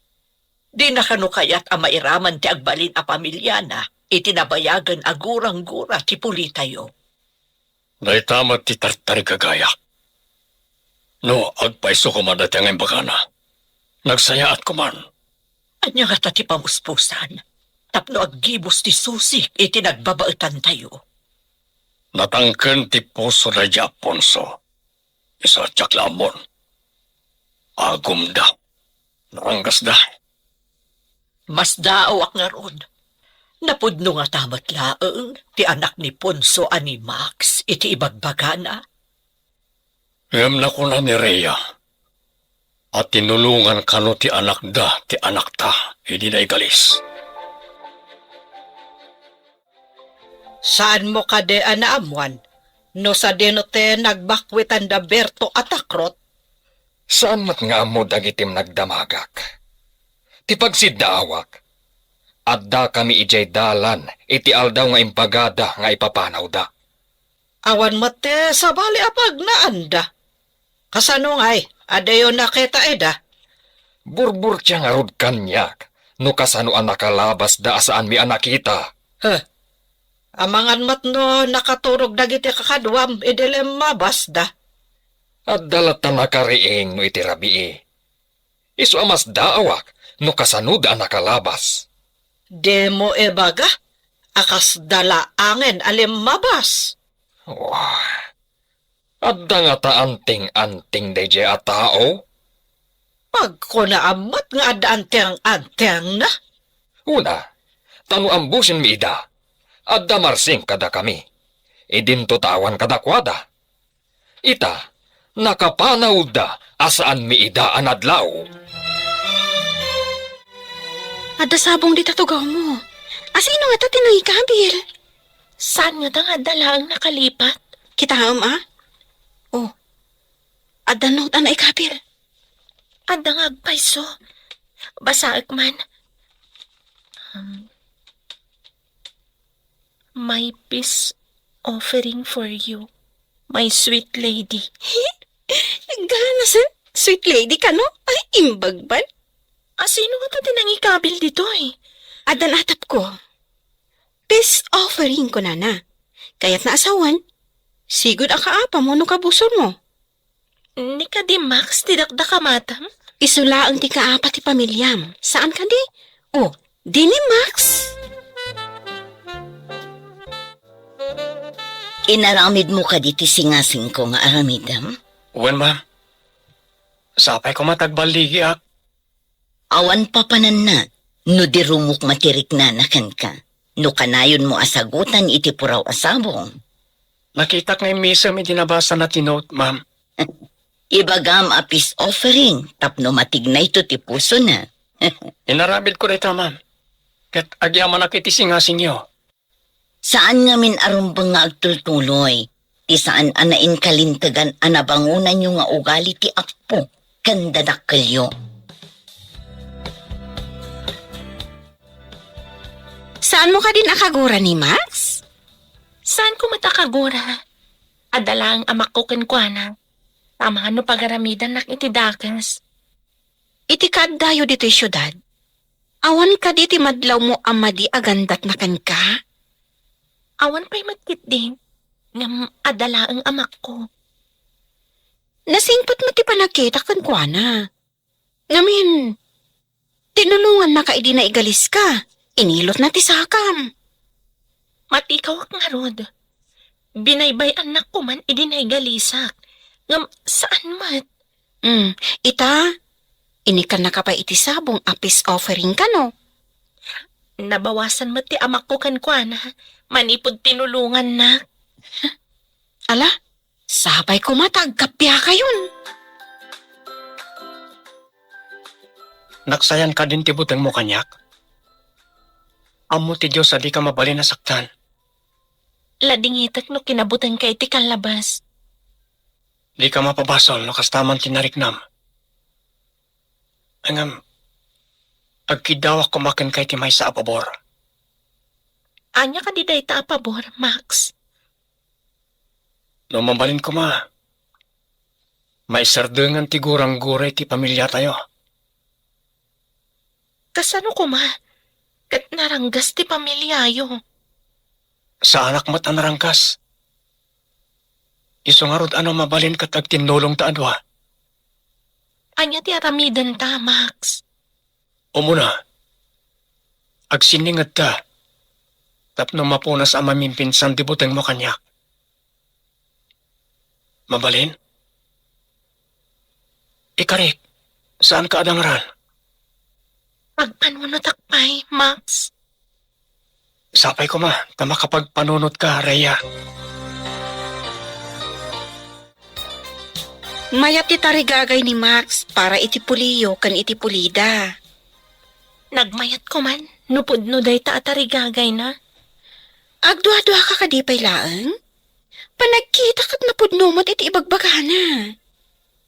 Dina kano kayat a mairaman ti agbalin a pamiliana iti nabayagen a guranggura ti pulitayo. Dayta met ti tartarigagayak. No agpayso koma dayta nga imbagana, nagsayaat koman. Ania ngata ti pamuspusan tapno aggibus ti susik iti nagbabaetantayo? Natangken ti puso daydi Aponso. Isu a diak la ammon. Agumda. Naranggasda. Masdaawak ngarud. Napudno ngata met laeng ti anak ni Ponso a ni Max iti ibagbagana? Ngem nakuna ni Rhea a tinulongan kano ti anakda ti anakta idi naigalis. Saanmo kadi a naammuan no sadino ti nagbakwitanda Berto a takrot? Saan met nga ammo dagiti nagdamagak. Ti pagsiddaawak, addakami idiay dalan iti aldaw nga imbagada nga ipapanawda. Awan met ti sabali a pagnaanda. Kasano ngay, adayo nakita ida? Burburtia ngarud kaniak no kasano a nakalabasda a saanmi a nakita. Huh. Amangan met no nakaturog dagiti kakaduam idi limmabasda. Adda latta nakariing no iti rabii. Isu a masdaawak no kasanoda a nakalabas. Dimo ibaga a kasda laengen a limmabas. Wah, adda ngata anting-anting daydiay a tao? Agkunaam met nga adda anting-antingna. Una, ta no ambusenmi ida, adda marsing kadakami. Idinto ta awan kadakuada. Ita, nakapanawda a saanmi ida a nadlaw. Adda sabong dita tugawmo. Asino ngata ti nangikabil? Saan ngata nga adda laeng nakalipat? Kitaem, a? Oh. Adda note a naikabil. Adda nga agpayso. Basaek man. Um, My peace offering for you, my sweet lady. Ganasen, sweet lady ka, no? Ay, imbagban. Asino nga ta ti nangikabil ditoy? Addan atapko. Peace offering, kunana. Kayatna a sawen, sigud a kaapam wenno kabusormo. Ni kadi Max ti dakdakamatam? Isu laeng ti kaapa ti pamiliam. Saan kadi? O, di ni Max? Inaramidmo kadi ti singasingko nga aramidem? Wen, ma'am. Sapay koma ta agballigiak. Awan papananna no di rumukma ti riknana kenka, no kanayonmo a sagutan iti puraw a sabong. Nakitak nga immisem idi nabasana ti note, ma'am. Ibagam a peace offering tapno matignayto ti pusona. Inaramidko dayta, ma'am. Ket agyamanak iti singasingyo. Saan ngamin a rumbeng nga agtultuloy ti saan a nainkalintegan a nabangonanyo nga ugali ti appo ken dadakkelyo. Saanmo kadin a kagura ni Max? Saanko met a kagura. Adda laeng amakko kenkuana. Amangan no pagaramidannak iti dakes. Iti kaaddayo ditoy siudad, awan kadi ti madlawmo a madi a gandatna kenka? Awan pay met ketdi, ngem adda laeng amakko. Nasingpet met ti panagkitak kenkuana. Ngamin, tinulongannaka idi naigaliska, inilotna ti sakam. Matikawak ngarud. Binaybay-annak koman idi naigalisak. Ngem saan met. Hmm, ita, inikannaka pay iti sabong a peace offering kano? Nabawasan met ti amakko kenkuana, manipud tinulongannak. Ala, sapay koma ta agkappiakayon. Naksayan kadin ti butengmo kaniak? Ammo ti Dios a dika mabalin a saktan. Ladingitek no kinabutengka iti kallabas. Dika mapabasol no kasta man ti nariknam. Ngem, agkiddawak koma kenka iti maysa a pabor. Ania kadi dayta a pabor, Max? No mabalin koma, maisardengan ti gurangguray ti pamiliatayo. Kasano koma? Ket naranggas ti pamiliayo. Saanak met a naranggas. Isu ngarud a no mabalin ket agtinnulongta a dua. Ania ti aramidenta, Max? Umuna, agsinningedta tapno mapunas a mamimpinsan ti butengmo kaniak. Mabalin? Ikarik, saanka a dangran? Agpanunotak pay, Max. Sapay koma ta makapagpanunotka, Rhea. Mayat ti tarigagay ni Max para iti puliyo ken iti pulida. Nagmayat koman no pudno dayta a tarigagayna. Agduaduaka kadi pay laeng? Panagkita ket napudno met iti ibagbagana.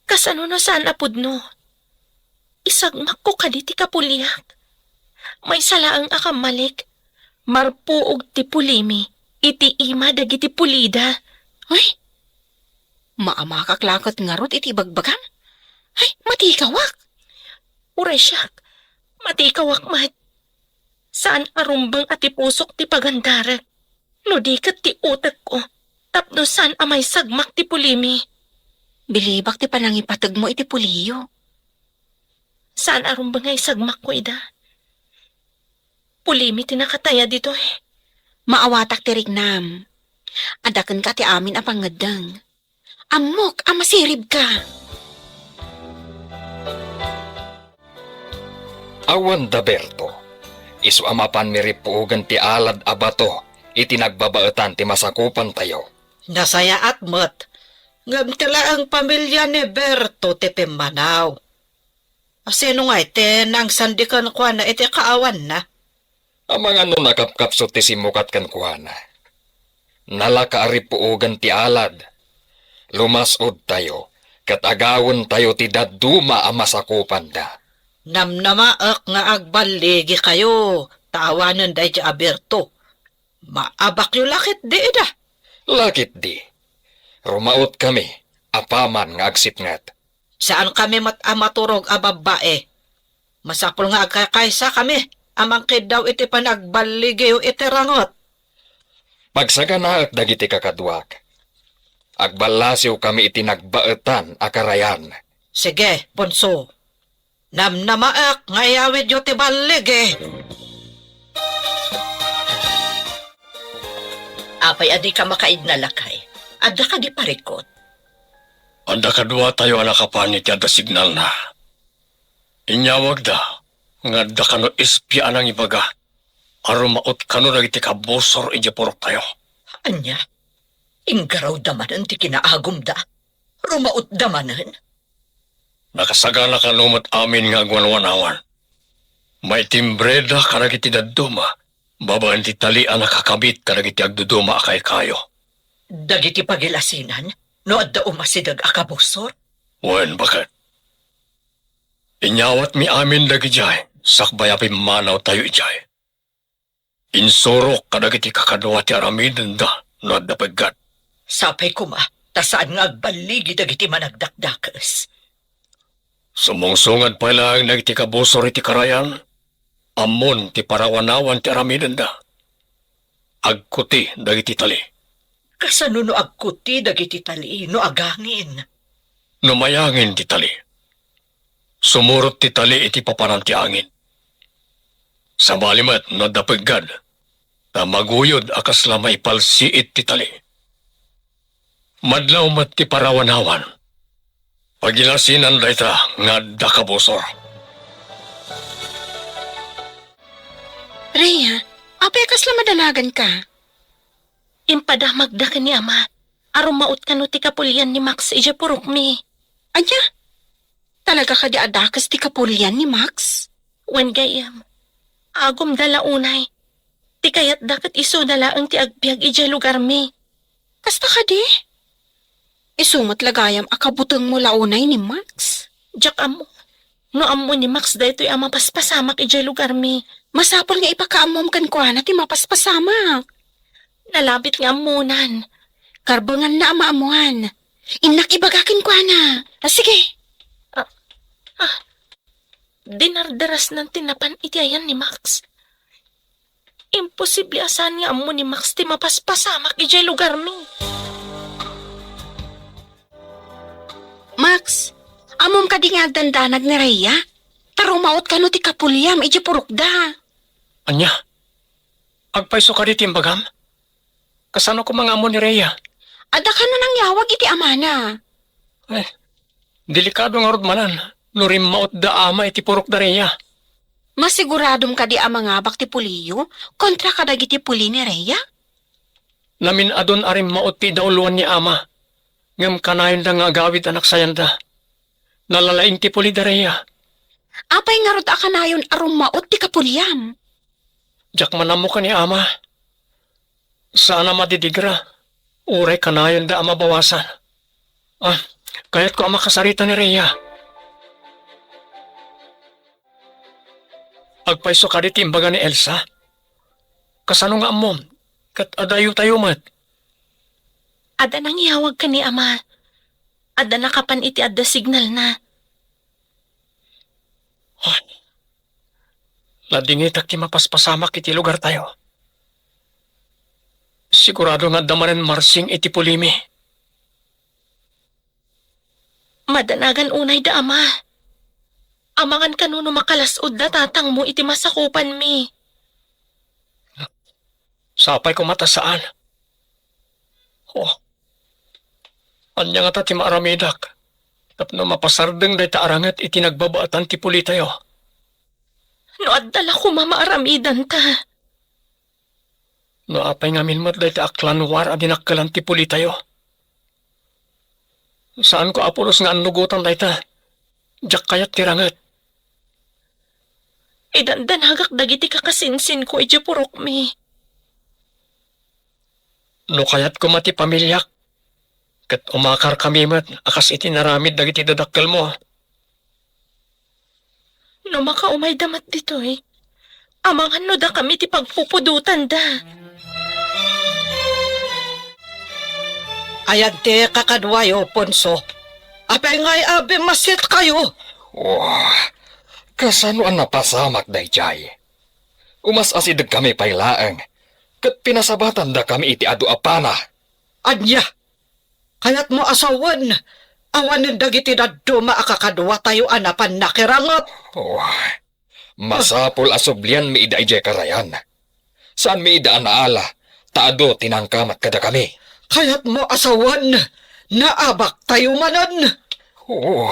Kasano no saan a pudno? Isagmakko kadi ti kapuliak? Maysa laeng a kammalik, marpuog ti pulimi iti ima dagiti pulida. Ay, maamakak la ket ngarud iti ibagbagam? Ay, matikawak! Uray siak, matikawak met. Saan a rumbeng a ti pusok ti pagandarek. No di ket ti utekko, tapno saan a maisagmak ti pulimi. Bilibak ti panangipategmo iti puliyo. Saan a rumbeng nga isagmakko ida. Pulimi ti nakataya ditoy. Maawatak ti riknam. Adda kenka ti amin a pangngeddeng. Ammok a masiribka. Awan da Berto. Isu a mapan mirippuogan ti alad a bato iti nagbabaetan ti masakupantayo. Nasayaat met. Ngem ti laeng pamilia ni Berto ti pimmanaw. Asino ngay ti nangsandi kenkuana iti kaawanna? Amangan no nakapkapsut ti simmukat kenkuana. Nalaka a rippuogan ti alad. Lumas-odtayo, ket agawentayo ti dadduma a masakupanda. Namnamaek nga agballigikayo ta awanen daydi a Berto. Maabakyo la ketdi ida. La ketdi. Rumaotkami. apaman nga agsipnget. Saankami met a maturog a babbai. Masapul nga agkakaysakami a mangkiddaw iti panagballigiyo iti rangot. Pagsaganaek dagiti kakaduak. Agballasiwkami iti nagbaetan a karayan. Sige, Ponso. Namnamaek nga iyawidyo ti balligi. Apay a dika makaidna, lakay? Adda kadi parikut? Adda kaduatayo a nakapan iti adda signalna. Inyawagda nga adda kano espia a nangibaga a rumaot kano dagiti kabusor idiay puroktayo. Ania? Inggarawda manen ti kinaagumda? Rumaotda manen? Nakasagana kano met amin nga agwanwanawan. Maitimbreda kadagiti dadduma babaen ti tali a nakakabit kadagiti agduduma a kaykayo. Dagiti pagilasinan, no adda umasideg a kabusor? Wen, baket. Inyawatmi amin dagidiay sakbay a pimmanawtayo idiay. Insurok kadagiti kakadua ti aramidenda no adda peggad. Sapay koma, ta saan nga agballigi dagiti managdakdakes. Sumungsungad pay laeng dagiti kabusor iti karayan, ammon ti parawanawan ti aramidenda. Agkuti dagiti tali. Kasano no agkuti dagiti tali no agangin? No mayangin ti tali, sumurot ti tali iti papanan ti angin. Sabali met no adda peggad, ta maguyod a kasla maipalsiit ti tali. Madlaw met ti parawanawan. Pagilasinan dayta nga adda kabusor. Rhea, apay a kasla madanaganka? Impadamagda ken ni Ama a rumaot kano ti kapulian ni Max idiay purokmi. Ania? Talaga kadi a dakes ti kapulian ni Max? Wen, gayyem. Agumda la unay. Ti kayatda ket isuna laeng ti agbiag idiay lugarmi. Kasta kadi? Isu met la gayam a kabutengmo la unay ni Max? Diak ammo. No ammo ni Max daytoy a mapaspasamak idiay lugarmi. Masapul nga ipakaammom kenkuana ti mapaspasamak. Nalabit nga ammonan. Karbenganna a maammoan. Innak ibaga kenkuana. A, sige. Ah, ah. Dinardarasnan ti napan iti ayan ni Max. Imposible a saan nga ammo ni Max ti mapaspasamak idiay lugarmi. Max, ammom kadi nga agdandanag ni Rhea? Ta rumaot kano ti kapuliam idiay purokda. Ania? Agpayso kadi ti imbagam? Kasano koma nga ammo ni Rhea? Adda kano nangyawag iti amana. Ay, delikado ngarud manen no rimmaotda ama iti purokda Rhea. Masiguradom kadi a mangabak ti puliyo kontra kadagiti puli ni Rhea? Namin-adon a rimmaot ti idauloan ni ama, ngem kanayonda nga agawid a naksayanda. Nalalaing ti puli da Rhea. Apay ngarud a kanayon a rummaot ti kapuliam? Diak man ammo ken ni ama. Saan a madidigra, uray kanayonda a mabawasan. Ah, kayatko a makasarita ni Rhea. Agpayso kadi ti imbaga ni Elsa? Kasano nga ammom? Ket adayotayo met. Adda nangyawag ken ni ama. Adda nakapan iti adda signalna. Ay, nadingitak ti mapaspasamak iti lugartayo. Sigurado nga adda manen marsing iti pulimi. Madanagan unay da ama. Amangan kano no makalas-od da tatangmo iti masakupanmi. Sapay koma ta saan. Oh. Ania ngata ti maaramidak tapno mapasardeng dayta a ranget iti nagbabaetan ti pulitayo? No adda la koma maaramidanta. No apay ngamin met dayta a klanwar a dinakkelan ti pulitayo? Saanko, Apolos, nga annugotan dayta. Diak kayat ti ranget. Idandanagak dagiti kakasinsinko idiay purokmi. No kayat koma ti pamiliak, ket umakarkami met a kas iti naramid dagiti dadakkelmo. No makaumayda met ditoy, amangan no dakami ti pagpupudotanda. Ayan ti kakaduayo, Ponso. Apay ngay a bimmasit kayo? Wah, kasano a napasamak daydiay? Umas-asideg kami pay laeng, ket pinasabatandakami iti adu a pana. Ania? Kayatmo a sawen, awanen dagiti dadduma a kakaduatayo a napan nakiranget? Oh, masapul a sublianmi ida idiay karayan. Saanmi ida a naala, ta adu ti nangkamat kadakami. Kayatmo a sawen, naabaktayo manen? Oh,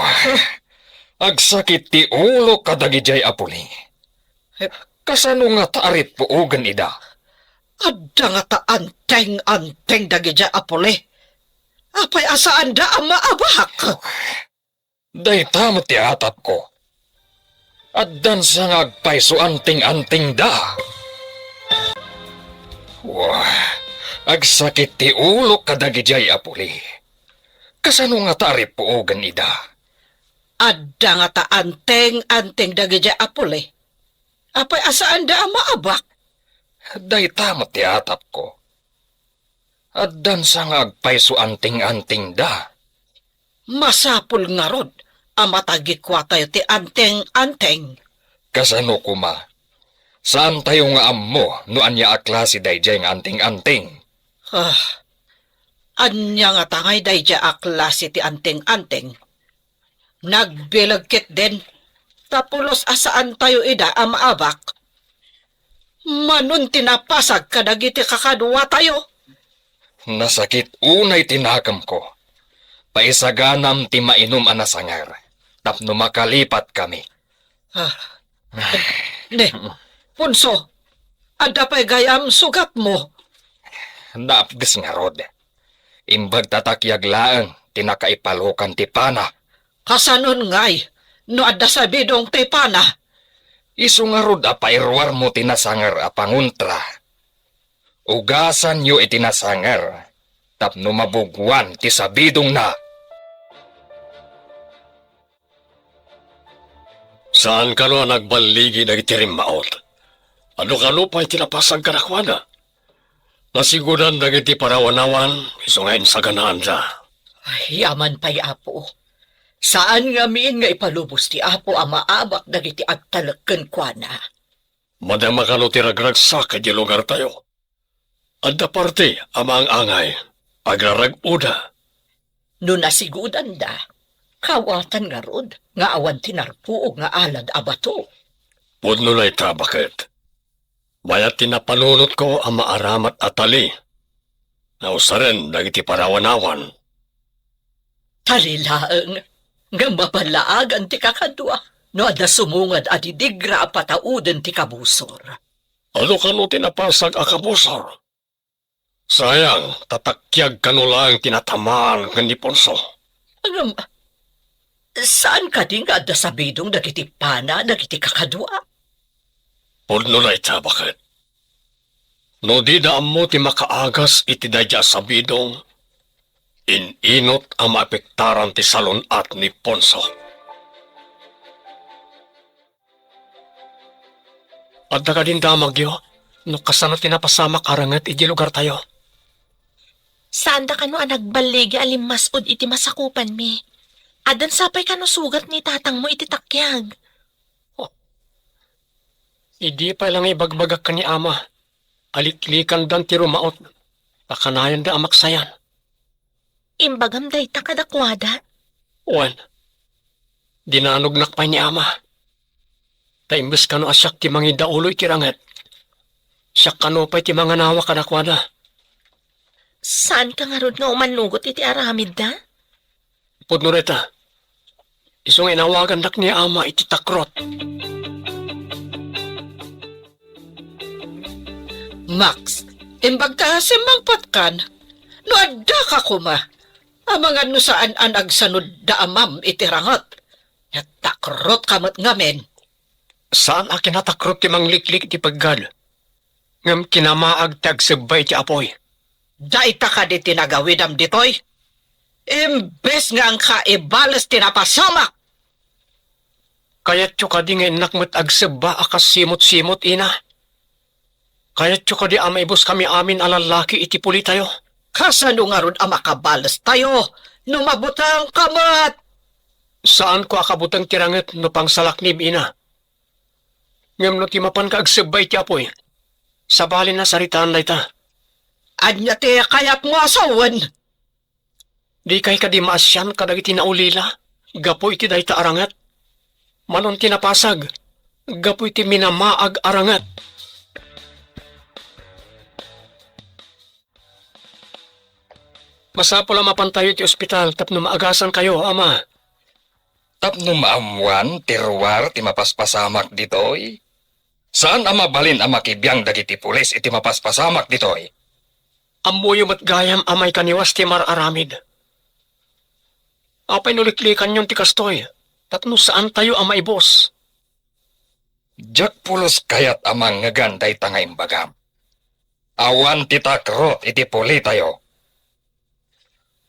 agsakit ti ulo kadagidiay a puli. Eh, kasano ngata a rippuogen ida? Adda ngata anteng-anteng dagidiay a puli. Apay a saanda a maabak? Dayta met ti atapko. Addansa nga agpayso anteng-antengda. Wah, agsakit ti ulo kadagidiay a puli. Kasano ngata a rippuogen ida? Adda ngata anteng-anteng dagidiay a puli. Apay a saanda a maabak? Dayta met ti atapko. Addansa nga agpayso anteng-antengda. Masapul ngarud a matagikuatayo ti anteng-anteng. Kasano koma? Saantayo nga ammo no ania a klase daydiay nga anteng-anteng. Ah, ania ngata ngay daydiay a klase ti anteng-anteng? Nagbileg ketdin, ta pulos a saantayo ida a maabak. Manon ti napasag kadagiti kakaduatayo. Nasakit unay ti nakemko. Paisaganam ti mainum a nasanger tapno makalipatkami. Ah, ne, Ponso, adda pay gayam sugatmo? Naapges ngarud. Imbag ta takiag laeng ti nakaipalokan ti pana. Kasanon ngay no adda sabidong ti pana? Isu ngarud a pairuarmo ti nasanger a pangontra. Ugasanyo iti nasanger tapno mabuguan ti sabidongna. Saan kano a nagballigi dagiti rimmaot? Adu kano pay ti napasag kadakuada? Nasigudan dagiti parawanawan, isu nga insaganaanda. Ay, aman pay, Apo. Saan ngamin nga ipalubos ti Apo a maabak dagiti agtalek kenkuana. Madama kano ti ragragsak idiay lugartayo. Adda parte a maang-angay, agrarag-oda. No nasigudanda, kawatan ngarud nga awan ti narpuog nga alad a bato. Pudno dayta, baket. Mayat ti napanunotko a maaramat a tali nga usaren dagiti parawanawan. Tali laeng, ngem maballaagan ti kakadua no adda sumungad a didigra a patauden ti kabusor. Adu kano ti napasag a kabusor? Sayang, ta takiag kano laeng ti natamaan ken ni Ponso. Ngem, saan kadi nga adda sabidong dagiti pana dagiti kakadua? Pudno dayta, baket. No dida ammo ti makaagas iti daydiay a sabidong, in-inot a maapektaran ti salun-at ni Ponso. Adda kadin damagyo no kasano ti napasamak a renget iti lugartayo? Saanda kano a nagballigi a limmas-ud iti masakupanmi. Addan sapay kano sugat ni tatangmo iti takiag. Oh. Idi pay la nga ibagbagak ken ni ama a liklikandan ti rumaot, pakanayanda a maksayan. Imbagam dayta kadakuada? Wen, dinanognak pay ni ama. Ta imbes kano a siak ti mangidaulo iti ranget, siak kano pay ti manganawa kadakuada. Saanka ngarud nga umanugot iti aramidda? Pudno dayta, isu nga inawagandak ni ama iti takrot. Max, imbag ta simmangpatkan, no addaka koma, amangan no saan a nagsanud da amam iti ranget. Natakrotka met ngamin. Saan a kinatakrot ti mangliklik iti peggad, ngem kinamaag ti agsebba iti apuy. Dayta kadi ti nagawidam ditoy? Imbes nga angka ibales ti napasamak! Kayatyo kadi nga innak met agsebba a kas simot-simot, ina? Kayatyo kadi a maibuskami amin a lallaki iti pulitayo? Kasano ngarud a makabales tayo no mabuteng ka met? Saanko a kabuteng ti ranget no pangsalaknib, ina. Ngem no ti mapan ka agsebbay ti apoy, sabali a saritaan dayta. Ania ti kayatmo a sawen? Dikay kadi maasian kadagiti naulila gapu iti dayta a ranget? Manon ti napasag gapu iti minamaag a ranget. Masapul a mapantayo iti ospital tapno maagasankayo, Ama. Tapno maammoan ti ruar ti mapaspasamak ditoy? Saan a mabalin a makibiang dagiti pulis iti mapaspasamak ditoy. Ammoyo met gayam a maikaniwas ti mar-aramid. Apay no liklikanyon ti kastoy, tapno saantayo a maibus? Diak pulos kayat a mangngegan dayta nga imbagam. Awan ti takrot iti pulitayo.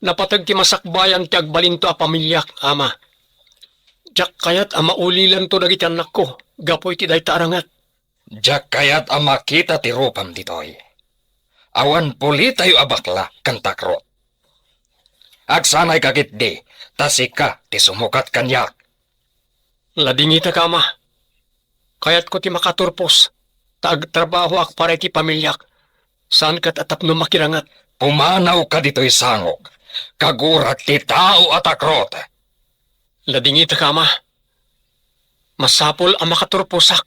Napateg ti masakbayan ti agbalinto a pamiliak, Ama. Diak kayat a maulilanto dagiti annakko gapu iti dayta a ranget. Diak kayat a makita ti rupam ditoy. Awan pulitayo a bakla ken takrot. Agsanayka ketdi, ta sika ti sumukat kaniak. Ladingitak, Ama. Kayatko ti makaturpos, ta agtrabahoak para iti pamiliak, saan ket a tapno makiranget. Pumanawka ditoy sangok, kagurak ti tao a takrot. Ladingitak, Ama. Masapul a makaturposak.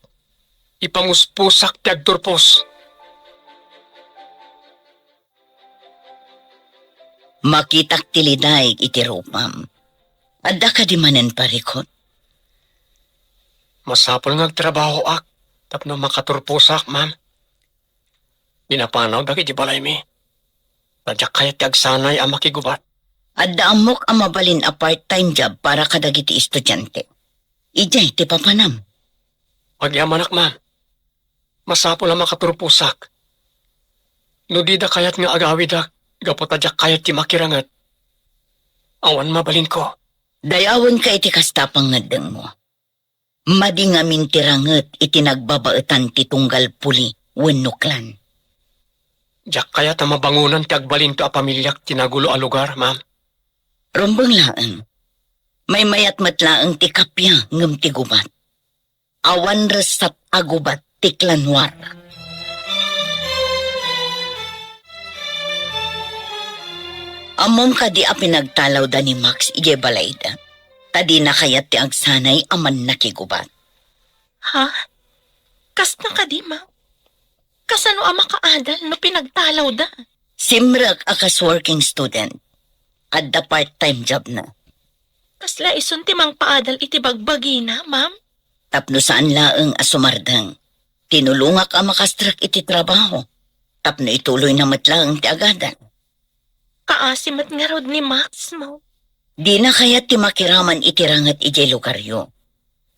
Ipamuspusak ti agturpos. Makitak ti lidaig iti rupam. Adda kadi manen parikut? Masapul nga agtrabahoak tapno makaturposak, ma'am. Pinapanaw dagiti balaymi. Ta diak kayat ti agsanay a makigubat. Adda ammok a mabalin a part-time job para kadagiti estudiante. Idiay ti papanam. Agyamanak, ma'am. Masapul a makaturposak. No dida kayat nga agawidak gapu ta diak kayat ti makiranget, awan mabalinko. Dayawenka iti kasta a pangngeddengmo. Madi ngamin ti ranget iti nagbabaetan ti tunggal puli wenno klan. Diak kayat a mabangonan ti agbalinto a pamiliak ti nagulo a lugar, ma'am. Rumbeng laeng. Maymayat met laeng ti kappia ngem ti gubat. Awan ressat a gubat ti klan War. Ammom kadi a pinagtalawda ni Max idiay balayda, ta dina kayat ti agsanay a mannakigubat. Ha? Kasta kadi, ma? Kasano a makaadal no pinagtalawda? Simrek a kas working student. Adda part-time job na. Kasla isun ti mangpaadal iti bagbagina, ma'am? Tapno saan laeng a sumardeng. Tinulongak a makastrek iti trabaho. Tapno ituloyna met laeng ti agadal. Kaasi met ngarud ni Max, ma'am. Dina kayat ti makiraman iti ranget idiay lugaryo.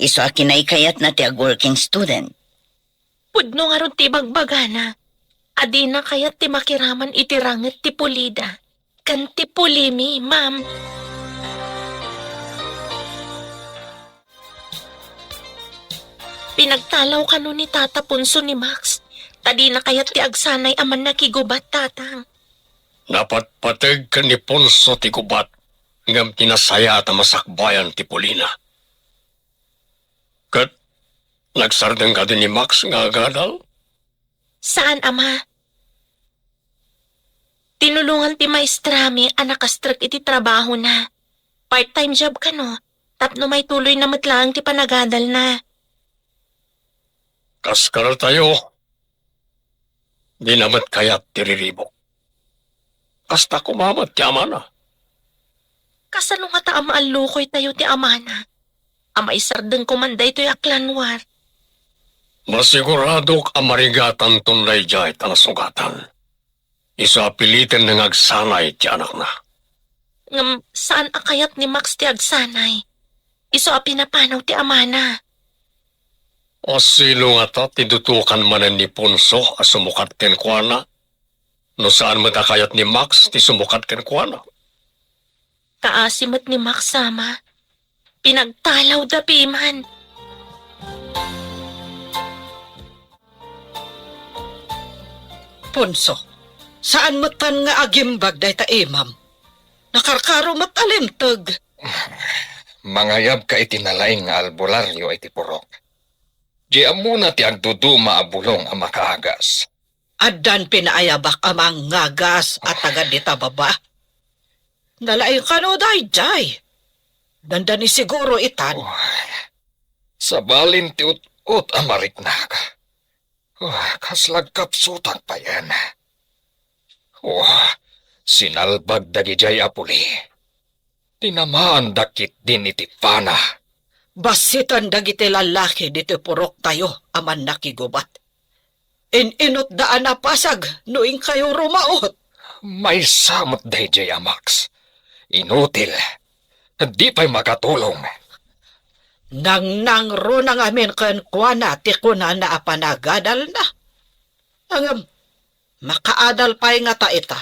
Isu a kinaykayatna ti ag-working student. Pudno ngarud ti ibagbagana a dina kayat ti makiraman iti ranget ti pulida ken ti pulimi, ma'am. Pinagtalaw kano ni Tata Ponso ni Max, ta dina kayat ti agsanay a mannakigubat, Tatang. Napatpateg ken ni Ponso ti gubat, ngem ti nasayaat a masakbayan ti pulina. Ket nagsardeng kadi ni Max nga agadal? Saan, Ama. Tinulongan ti maestrami a nakastrek iti trabahona. Part-time job kano, tapno maituloyna met laeng ti panagadalna. Kas kadatayo, dina met kayat ti riribuk. Kasta koma met ti amana. Kasano ngata a maallukoytayo ti amana a maisardeng koman daytoy a klan War? Masiguradok a marigatanton daydiay ta nasugatan. Isu a pilitenna nga agsanay ti anakna. Ngem saan a kayat ni Max ti agsanay. Isu a pinapanaw ti amana. A sino ngata ti dutokan manen ni Ponso a sumukat kenkuana? No saan met a kayat ni Max ti sumukat kenkuana? Kaasi met ni Max, Ama. Pinagtalawda piman. Ponso, Saan metten nga agimbag dayta imam. Nakarkaro met a limteg. Mangayabka iti nalaing nga albularyo iti purok. Di ammona ti agduduma a bulong a makaagas. Addan pinaayabak a mangagas a taga dita baba. Nalaing kano daydiay. Dandani siguro itan. Oh, sabalin ti ut-ot a mariknak. Oh, kasla agkapsutak payen. Oh, sinalbag dagidiay a puli. Tinamaanda ketdin iti pana. Bassiten dagiti lallaki ditoy puroktayo a mannakigubat. In-inutda a napasag no inkayo rumaot. Maysa met daydiay a Max. Inutil. Di pay makatulong. Nangnangruna ngamin kenkuana ti kunana a panagadalna. Ngem, makaadal pay ngata ita,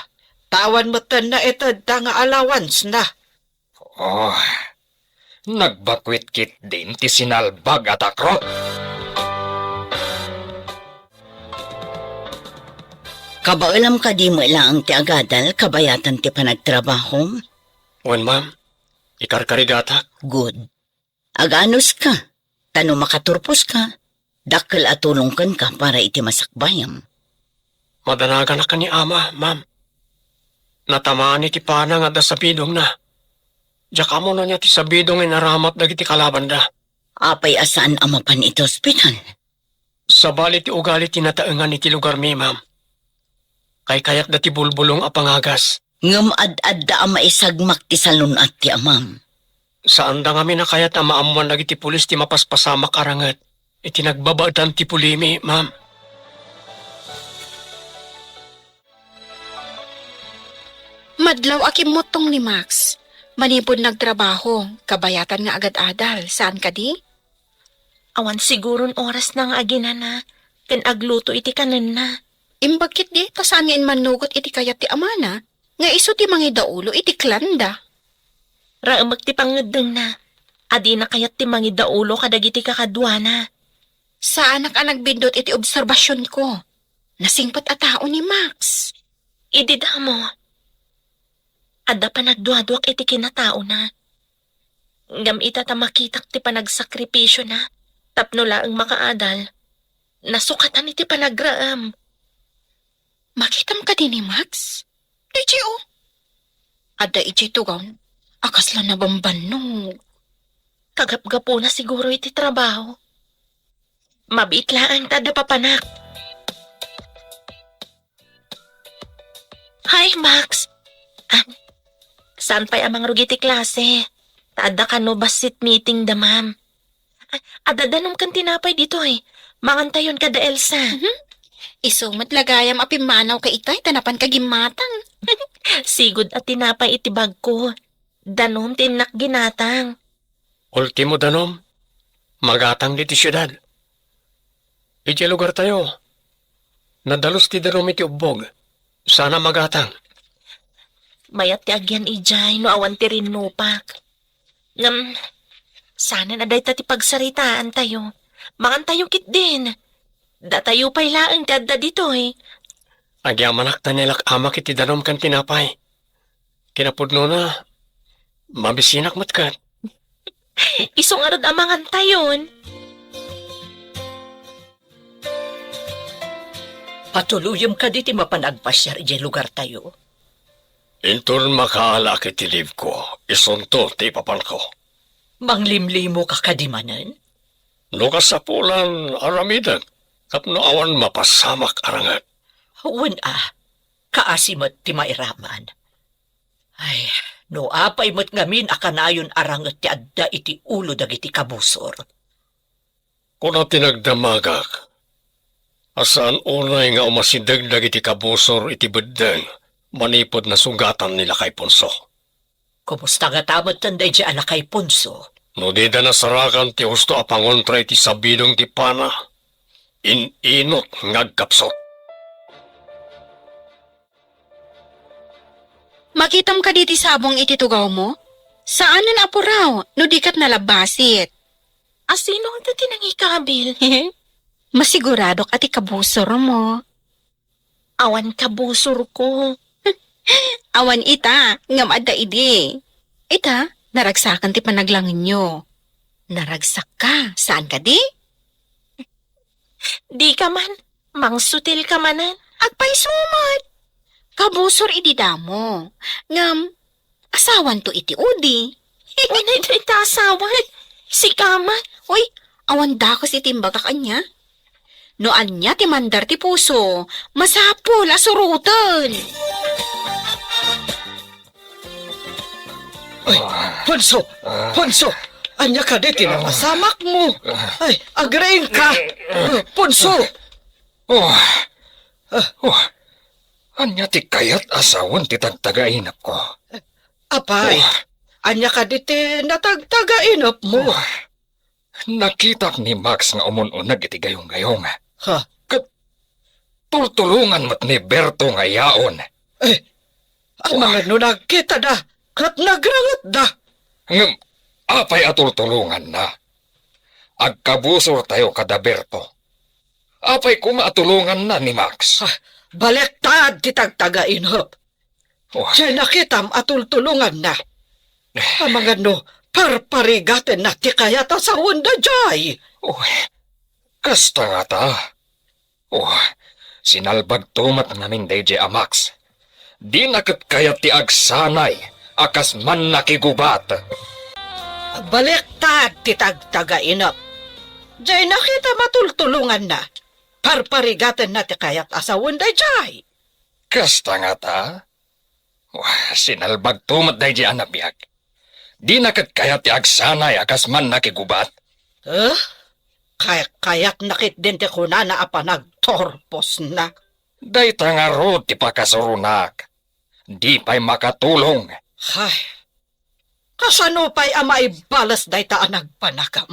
ta awan metten naitedda nga allowance-na. Oh, nagbakuit ketdin ti sinalbag a takro. Kabaelam kadi met laeng ti agadal kabayatan ti panagtrabahom? Wen, ma'am. Ikarkarigatak. Good. Aganuska, ta no makaturposka, dakkel a tulong kenka para iti masakbayam. Madanaganak ni ama, ma'am. Natamaan iti pana nga adda sabidongna. Diak ammo no ania ti sabidong nga inaramat dagiti kalabanda. Apay a saan a mapan iti ospital? Sabali ti ugali ti nataengan iti lugarmi, ma'am. Kaykayatda ti bulbulong a pangagas. Ngem ad-adda a maisagmak ti salun-at ti amam. Saanda ngamin a kayat a maammoan dagiti pulis ti mapaspasamak a ranget iti nagbabaetan ti pulimi, ma'am. Madlaw a kimmuttong ni Max. Manipud nagtrabaho, kabayatan nga agad-adal, saan kadi? Awan siguron orasna nga aginana ken agluto iti kanenna. Imbag ketdi ta saan nga immannugot iti kayat ti amana nga isu ti mangidaulo iti klanda. Raemek ti pangngeddengna a dina kayat ti mangidaulo kadagiti kakaduana. Saanak a nagbiddut iti obserbasionko. Nasingpet a tao ni Max. Idi damo, adda panagduaduak iti kinataona. Ngem ita ta makitak ti panagsakripisyona tapno laeng makaadal, nasukatan iti panagraem. Makitam kadi ni Max? Idiay, o. Adda idiay tugaw a kasla nabambannog. Kagapgapuna siguro iti trabaho. Mabiit laeng ta adda papanak. Hi, Max. Ah, saan pay a mangrugi ti klase? Ta adda kano bassit meeting da ma'am. Ah, adda danom ken tinapay ditoy. Mangantayon kada Elsa. Mhm. Isu met la gayam a pimmanawka itay ta napanka gimmatang. Sigud a tinapay iti bagko. Danom ti innak ginatang. Ultimo danom, magatang ditoy siudad. Iti lugartayo, nadalus ti danom iti ubbog. Saan a magatang. Mayat ti agyan idiay no awan ti rinnupak. Ngem, saanen a dayta ti pagsaritaantayo. Mangantayo ketdin. Datayo pay laeng ti adda ditoy. Agyamanak ta nailak-amak iti danom ken tinapay. Kinapudnona, mabisinak met ket. Isu ngarud a mangantayon. Patuloyem kadi ti mapan agpasiar idiay lugartayo? Inton makaalaak iti leave-ko, isunto ti ipapanko. Manglimlimoka kadi manen? No kasapulan, aramidek, tapno awan mapasamak a ranget. Wen a, kaasi met ti mairaman. Ay, no apay met ngamin a kanayon a ranget ti adda iti ulo dagiti kabusor. Kuna ti nagdamagak a saan unay nga umasideg dagiti kabusor iti beddeng manipud nasugatan ni Lakay Ponso. Kumusta ngata metten daydiay a Lakay Ponso? No dida nasarakan ti husto a pangontra iti sabidong ti pana, in-inut nga agkapsut. Makitam kadi ti sabong iti tugawmo? Saanen a puraw no di ket nalabbasit. Asino ngata ti nangikabil? Masiguradok a ti kabusormo. Awan kabusorko. Awan ita, ngem adda idi. Ita, naragsakan ti panaglangenyo. Naragsakka, saan kadi? Dika man, mangsutilka manen. Agpayso met. Kabusor idi damo. Ngem, asawanto iti udi. Uy, nay, dayta asawan. Sika man. Uy, awan dakes iti imbagak ania. No ania ti mandar ti puso, masapul a suroten. Ay, Ponso! Ponso! Ania kadi ti napasamakmo? Ay, agriingka! Ponso! Oh. Oh. Ania ti kayat a sawen ti tagtagainepko? Apay, Oh. ania kadi ti natagtagainepmo? Oh. Nakitak ni Max nga umun-uneg iti gayong-gayong. Ha? Ket tultulongan met ni Berto nga yaon. Eh, amangan no nagkitada ket nagrangetda. Ngem apay a tultulonganna? Agkabusortayo kada Berto. Apay koma a tulonganna ni Max? Ah, baliktad ti tagtagainep. Oh. Jay nakitam a tultulonganna. Amangan no parparigatenna ti kayat a sawen dayjay. Oh, kasta ngata. Oh, sinalbagto met ngamin dayjay a Max. Dina ket kayat ti agsanay a kas mannakigubat. Baliktad ti tagtagainep. Jay nakitam a tultulonganna. Parparigatenna ti kayat a sawen dayjay. Kasta ngata? Wah, sinalbagto met dayjay a nabiag. Dina ket kayat ti agsanay a kas mannakigubat? Eh? Kay-, kayatna ketdin ti kunana a panagturposna. Dayta ngarud ti pakasuronak. Di pay makatulong. Hay, kasano pay a maibales dayta a nagpanagam?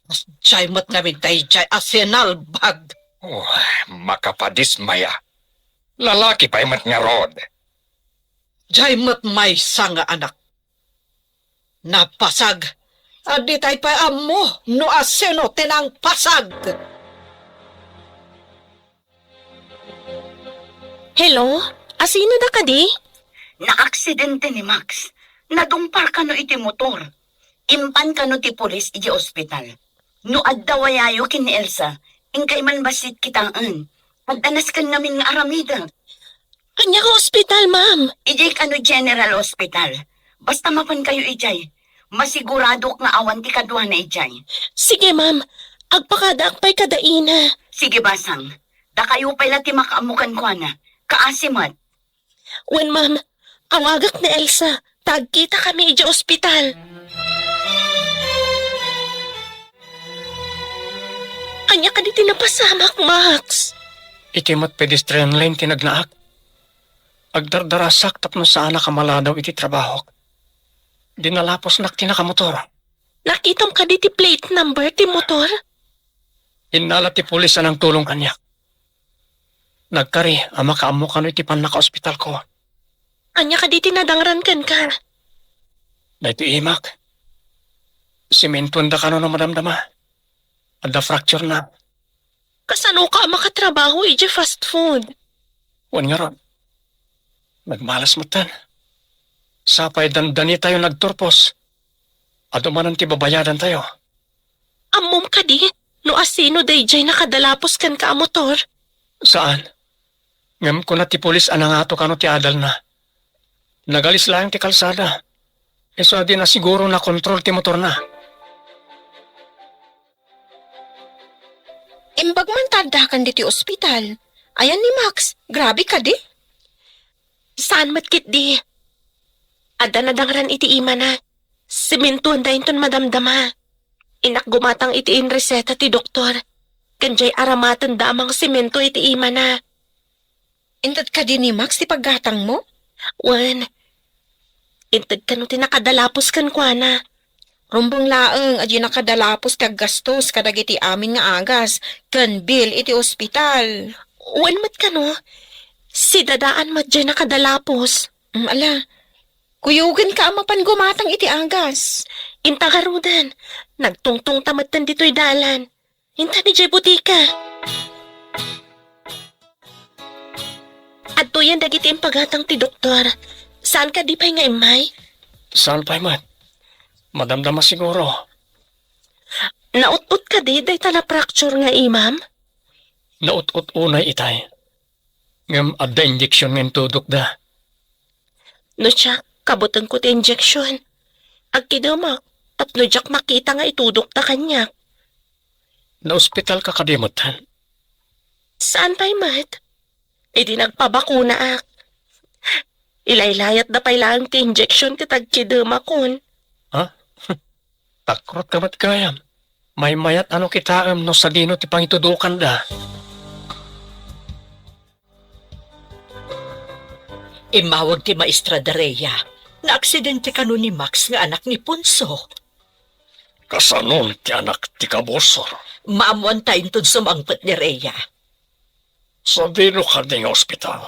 Kasdiay met ngamin dayjay a sinalbag. Oh, makapadismaya. Lalaki pay met ngarud. Jay met maysa nga anak. Napasag. Adda tay pay ammo no asino ti nangpasag. Hello? Asino da kadi? Naaksidente ni Max. Nadungpar kano iti motor. Impan kano ti pulis iti ospital. No adda wayayo ken ni Elsa, inkay man bassit kitaen. Adda nasken ngamin nga aramidek. Ania nga ospital, ma'am? Idiay kano General Hospital. Basta mapan kayo idiay. Masiguradok nga awan ti kaduana idiay. Sige, ma'am. Agpakadaak pay kada ina. Sige, basang. Dakayo pay la ti makaammo kenkuana. Kaasi met. Wen, ma'am. Awagak ni Elsa. Ta agkitakami idiay ospital. Ania kadi ti napasamak, Max? Iti met pedestrian lane ti nagnaak. Agdardarasak tapno saanak a maladaw iti trabahok. Dinalaposnak ti nakamotor. Nakitam kadi ti plate number ti motor? Innala ti pulis a nangtulong kaniak. Nagkari a makaammo kano iti pannakaospitalko. Ania kadi ti nadangran kenka? Daytoy imak. Simentoenda kano no madamdama. Adda fracture na. Kasanoka a makatrabaho idiay fast food? Wen ngarud. Nagmalas metten. Sapay dandanitayo nagturpos. Adu manen ti babayadantayo. Ammom kadi no asino daydiay nakadalapos kenka a motor? Saan. Ngem kuna ti pulis a nangato kano ti adalna. Nagalis laeng ti kalsada. Isu a di na siguro nakontrol ti motorna. Imbag man ta addakan ditoy ospital. Ayan ni Max, grabe kadi. Saan met ketdi? Adda nadangran iti imana. Simentoenda inton madamdama. Innak gumatang iti inreseta ti doktor. Ken diay aramatenda a mangsemento iti imana. Inted kadi ni Max ti paggatangmo? Wen, inted kano ti nakadalapos kenkuana. Rumbeng laeng a diay nakadalapos ti aggastos kadagiti amin nga agas ken bill iti ospital. Wen met kano, si Dadaan met diay nakadalapos. Mm, ala, kuyogenka a mapan gumatang iti agas. Inta ngaruden, nagtungtongta metten ditoy dalan. Inta idiay butika. Adtoyen dagiti impagatang ti doktor. Saan kadi pay nga immay? Saan pay met? Madamdama siguro. Naut-ot kadi dayta na-fracture nga imam? Naut-ot unay itay. Ngem adda injeksion nga intudokda. No siak, kabutengko ti injeksion. Agkidemak, tapno diak makita nga itudokda kaniak. Naospitalka kadi metten? Saan pay met? Idi nagpabakunaak, ilaylayatda pay laeng ti injeksion ket agkidemakon. Ha? Takrotka met gayam. Maymayat a no kitaem no sadino ti pangitudokanda. Immawag ti maestra da Rhea. Naaksidente kano ni Max nga anak ni Ponso. Kasanon ti anak ti kabusor? Maammoanta inton sumangpet ni Rhea. Sadino kadi nga ospital?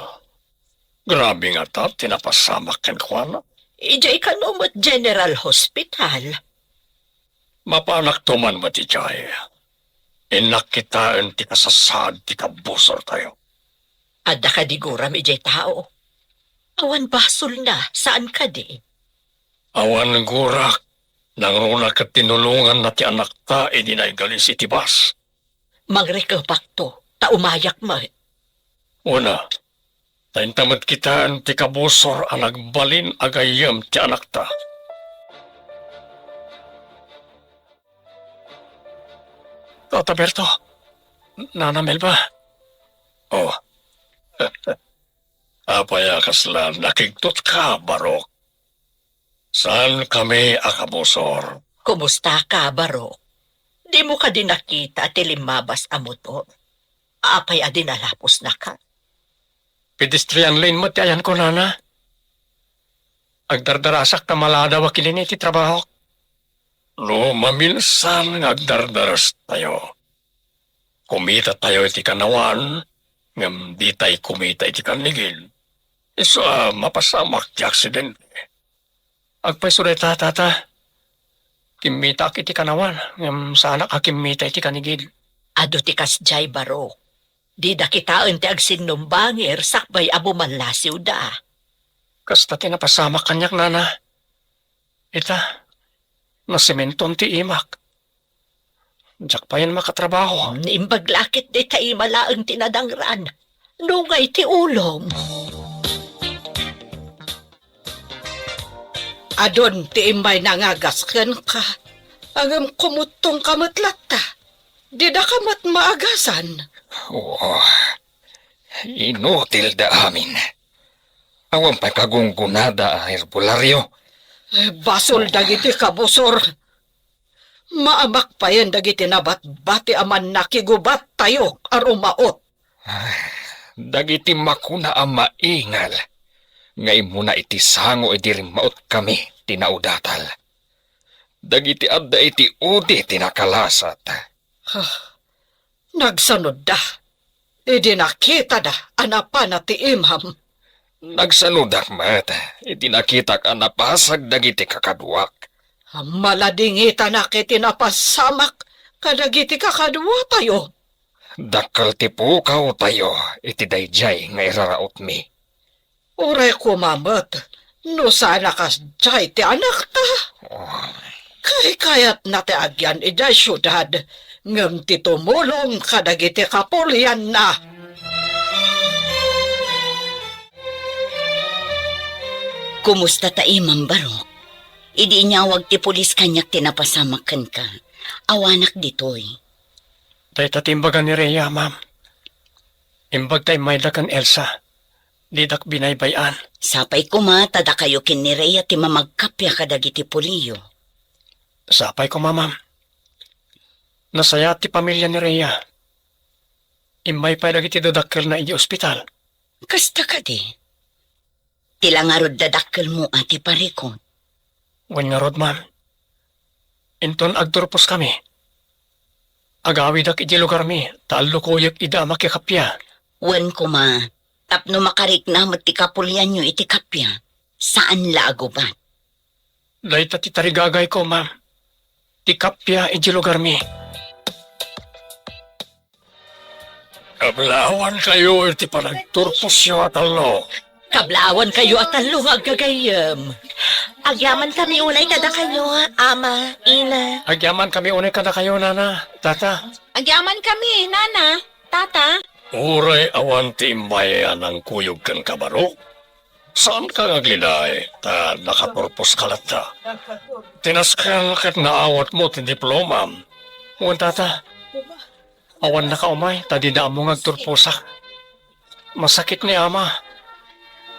Grabe ngata ti napasamak kenkuana. Idiay kano met General Hospital. Mapanakto man met idiay. Innak kitaen ti kasasaad ti kabusortayo. Adda kadi guram idiay tao? Awan basolna, saan kadi? Awan gurak, nangruna ket tinulonganna ti anakta idi naigalis iti bus. Mangrikepakto, ta umayak met. Wen a, ta inta met kitaen ti kabusor a nagbalin a gayyem ti anakta. Tata Berto, Nana Melba. Oh. Apay a kasla nakigtotka, Barok? Saankami a kabusor. Kumustaka, Barok? Dimo kadi nakita ti limmabas a motor? Apay a dinalaposnaka? Pedestrian lane met ti ayanko, Nana. Agdardarasak ta maladaw a kilini ti trabahok. No maminsan nga agdardarastayo, kumitatayo iti kanawan, ngem ditay kumita iti kannigil. Isu a mapasamak ti aksidente. Agpayso dayta, Tata. Kimmitaak iti kanawan, ngem saanak a kimmita iti kannigil. Adu ti kasdiay, Barok. Dida kitaen ti agsinnumbangir sakbay a bumallasiwda. Kasta ti napasamak kaniak, Nana. Ita, nasementon ti imak. Diak payen makatrabaho. Naimbag la ket dayta ima laeng ti nadangran. Nungay ti ulom. Adun ti immay nangagas kenka, ngem kumuttongka met latta. Didaka met maagasan. Oo, inutilda amin. Awan pay kagunggonada a herbolario. Eh, basol dagiti kabusor. Maamak payen dagiti nabatbati a mannakigubattayo a rumaot. Ah, dagiti makuna a maingal nga immuna iti sango idi rimmaotkami ti naudatal. Dagiti adda iti udi ti nakalasat. Ah, nagsanudda idi nakitada a napana ti imam. Nagsanudak met idi nakitak a napasag dagiti kakaduak. Maladingitanak iti napasamak kadagiti kakaduatayo. Dakkel ti pukawtayo iti daydiay nga irarautmi. Uray koma met no saan a kasdiay ti anakta. Oh. Kaykayatna ti agyan idiay siudad, ngem ti tumulong kadagiti kapulianna. Kumusta ta imam, Barok? Idi inyawag ti pulis kaniak ti napasamak kenka, awanak ditoy. Dayta ti imbaga ni Rhea, ma'am. Imbag ta immayda ken Elsa. Didak binaybay-an. Sapay koma ta dakayo ken ni Rhea ti mamagkappia kadagiti puliyo. Sapay koma, ma'am. Nasayaat ti pamilia ni Rhea. Immay pay dagiti dadakkelna idiay ospital. Kasta kadi? Ti la ngarud dadakkelmo a ti parikut. Wen ngarud, ma'am. Inton agturposkami, agawidak idiay lugarmi ta allukoyek ida a makikappia. Wen koma, tapno makarikna met ti kapulianyo iti kappia, saan la a gubat. Dayta ti tarigagayko, ma'am. Ti kappia idiay lugarmi. Kablaawankayo iti panagturposyo a tallo. Kablaawankayo a tallo nga aggagayyem. Agyamankami unay kadakayo, Ama, Ina. Agyamankami unay kadakayo, Nana, Tata. Agyamankami, Nana, Tata. Uray awan ti immay a nangkuyog kenka, Barok, saanka nga agliday ta nakaturposka latta. Tinasken ket naawatmo ti diplomam. Wen, Tata, awannaka umay ta dida ammo nga agturposak. Masakit ni Ama.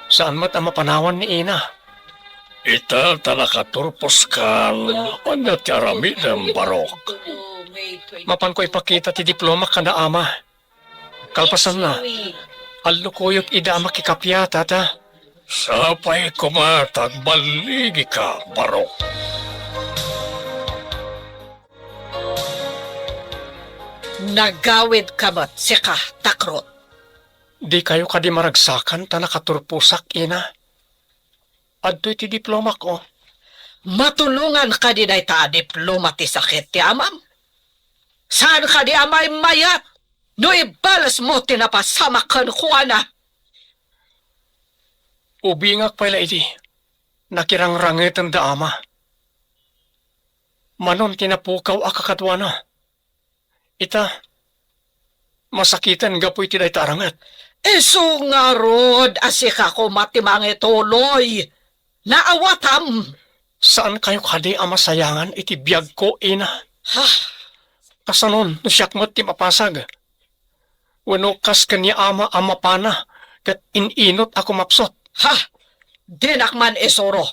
Saan met a mapanawan ni Ina. Ita ta nakaturposkan, ania ti aramidem, Barok? Mapanko ipakita ti diplomak kada Ama. Kalpasanna, allukuyok ida a makikappia, Tata. Sapay koma ta agballigika, Barok. Nagawidka met, sika, Takrot. Dikayo kadi maragsakan ta nakaturposak, Ina? Adtoy ti diplomak, o. Matulongan kadi dayta a diploma ti sakit ti amam? Saan kadi a maimmayat no ibalesmo ti napasamak kenkuana? Ubingak pay la idi, nakirangrangetenda, Ama. Manon ti napukaw a kakaduana. Ita, masakiten gapu iti dayta a ranget. Isu ngarud a sika koma ti mangituloy. Naawatam. Saankayo kadi a masayangan iti biagko, Ina? Ha? Kasanon no siak met ti mapasag? Wenno kas ken ni Ama a mapana ket in-inot a kumapsut? Ha? Dinak man isuro.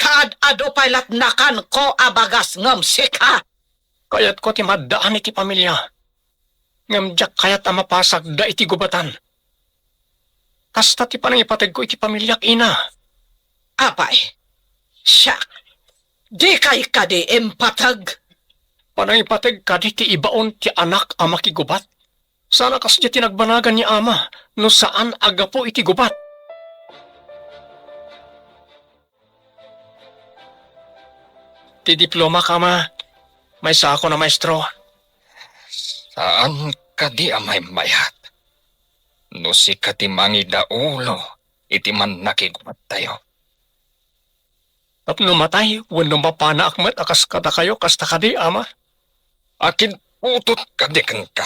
Kaad-adu pay latnakanko a bagas ngem sika. Kayatko ti maaddaan iti pamilia. Ngem diak kayat a mapasagda iti gubatan. Kasta ti panangipategko iti pamiliak, Ina. Apay, siak, dikay kadi impateg? Panangipateg kadi ti ibaon ti anak a makigubat? Saan a kasdiay ti nagbanagan ni Ama no saan a gapu iti gubat. Ti diplomak, Ama. Maysaakon a maestro. Saan kadi a maimmayat no sika ti mangidaulo iti mannakigubattayo? Tapno matay wenno mapanaak met a kas kadakayo, kasta kadi, Ama? Akinputot kadi kenka?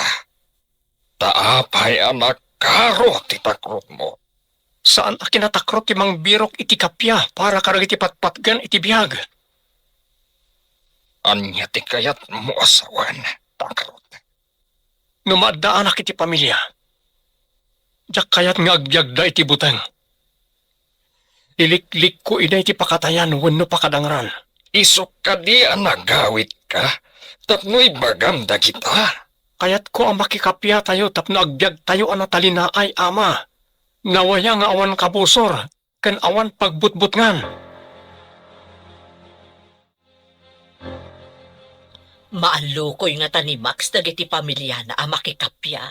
Ta apay a nakaro ti takrotmo? Saan a kinatakrot ti mangbirok iti kappia para kadagiti patpatgen iti biag. Ania ti kayatmo a sawen, takrot? No maaddaanak iti pamilia, diak kayat nga agbiagda iti buteng. Iliklikko ida iti pakatayan wenno pakadangran. Isu kadi a nagawidka tapno ibagam dagita? Kayatko a makikappiatayo tapno agbiagtayo a natalinaay, Ama. Nawaya nga awan kabusor ken awan pagbutbutngan. Maallukoy ngata ni Max dagiti pamiliana a makikappia.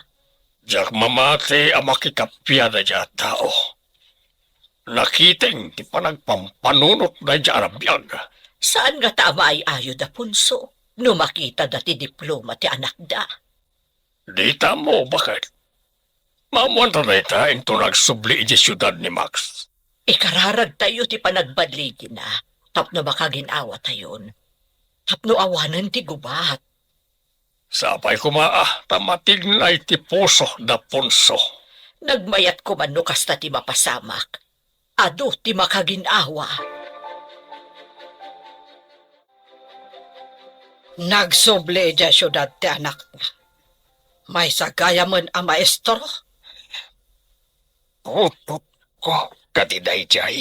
Diak mamati a makikappia daydiay a tao. Nakiteng ti panagpampanunot daydiay a biag. Saan ngata a maay-ayo da Ponso no makitada ti diploma ti anakda? Dita ammo, baket. Maammoanta dayta inton agsubli idiay siudad ni Max. Ikararagtayo ti panagballigina tapno makagin-awatayon, tapno awanen ti gubat. Sapay koma, ah, ta matignay ti puso da Ponso. Nagmayat koma no kasta ti mapasamak. Adu ti makagin-awa. Nagsubli idiay siudad ti anakta. Maysa gayamen a maestro. Putotko kadi daydiay.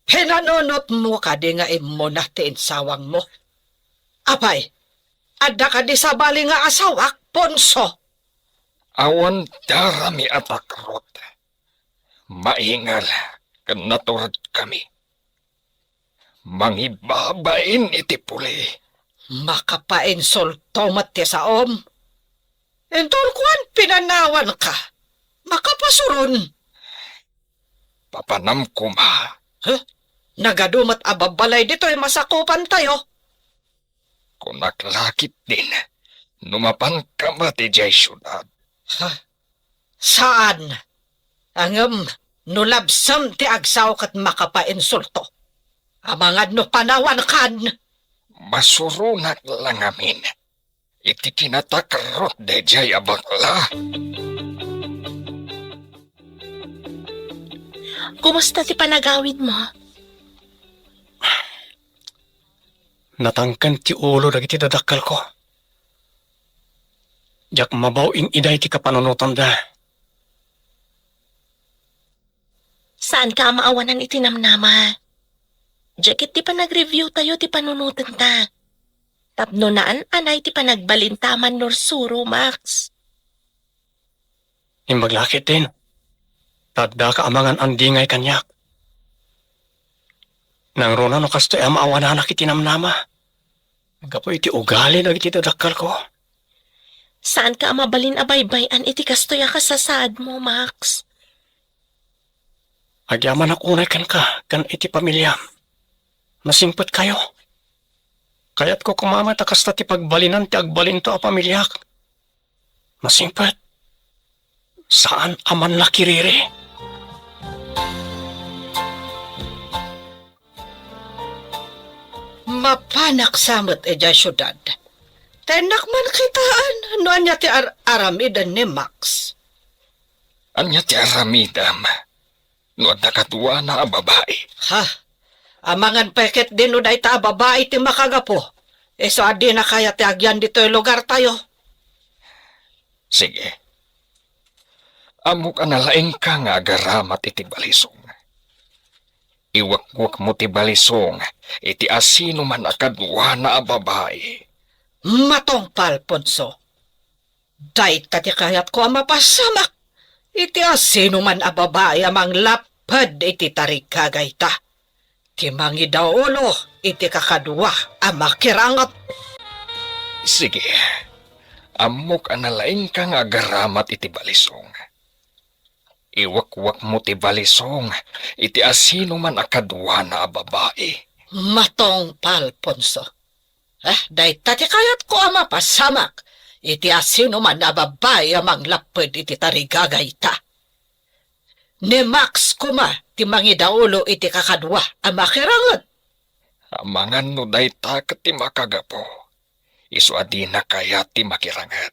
Pinanunotmo kadi nga immuna ti insawangmo? Apay, adda kadi sabali nga asawak, Ponso? Awan darami a takrot. Maingal ken naturedkami. Mangibabain iti puli. Makapainsulto met ti saom. Inton kuan, pinanawanka. Makapasuron. Papanam koma. Huh? Nagadu met a babbalay ditoy masakupantayo. Kunak la ketdin, no mapanka met idiay siudad. Ha? Saan. Ngem no labsem ti agsao ket makapainsulto. Amangan no panawankan. Masuronak la ngamin iti kinatakrot daydiay a bakla. Kumusta ti panagawidmo? Natangken ti ulo dagiti dadakkelko. Diak mabaw ing-iday ti kapanunotanda. Saanka a maawanan iti namnama. Diak ket ti panag-review tayo ti panunotenta. Tapno naan-anay ti panagbalinta a mannursuro, Max. Imbag la ketdin, ta addaka amangan a dingay kaniak. Nangruna no kastoy a maawananak iti namnama. Gapu iti ugali dagiti dadakkelko. Saanka a mabalin a baybay-an iti kastoy a kasasaadmo, Max. Agyamanak unay kenka ken iti pamiliam. Nasingpetkayo. Kayatko koma met a kasta ti pagbalinan ti agbalinto a pamiliak. Masingpet, saan a mannakiriri. Mapanak sa met idiay siudad. Tennak man kitaen no ania ti ar-aramiden ni Max. Ania ti aramidem no adda kaduana a babai? Ha? Amangan pay ketdi no dayta a babai ti makagapu, isu a dina kayat ti agyan ditoy lugartayo. Sige. Ammok a nalaingka nga agaramat iti balisong. Iwekwekmo ti balisong iti asinoman a kaduana a babai. Matungpal, Alfonso. Dayta ti kayatko a mapasamak iti asinoman a babai a manglapped iti tarigagayta, ti mangidaulo iti kakadua a makiranget. Sige, ammok a nalaingka nga agaramat iti balisong. Iwekwekmo ti balisong iti asinoman a kaduana a babai. Matungpal, Alfonso. Eh, dayta ti kayatko a mapasamak iti asinoman a babai a manglapped iti tarigagayta. Ni Max koma ti mangidaulo iti kakadua a makiranget. Amangan no dayta ket ti makagapu, isu a dina kayat ti makiranget.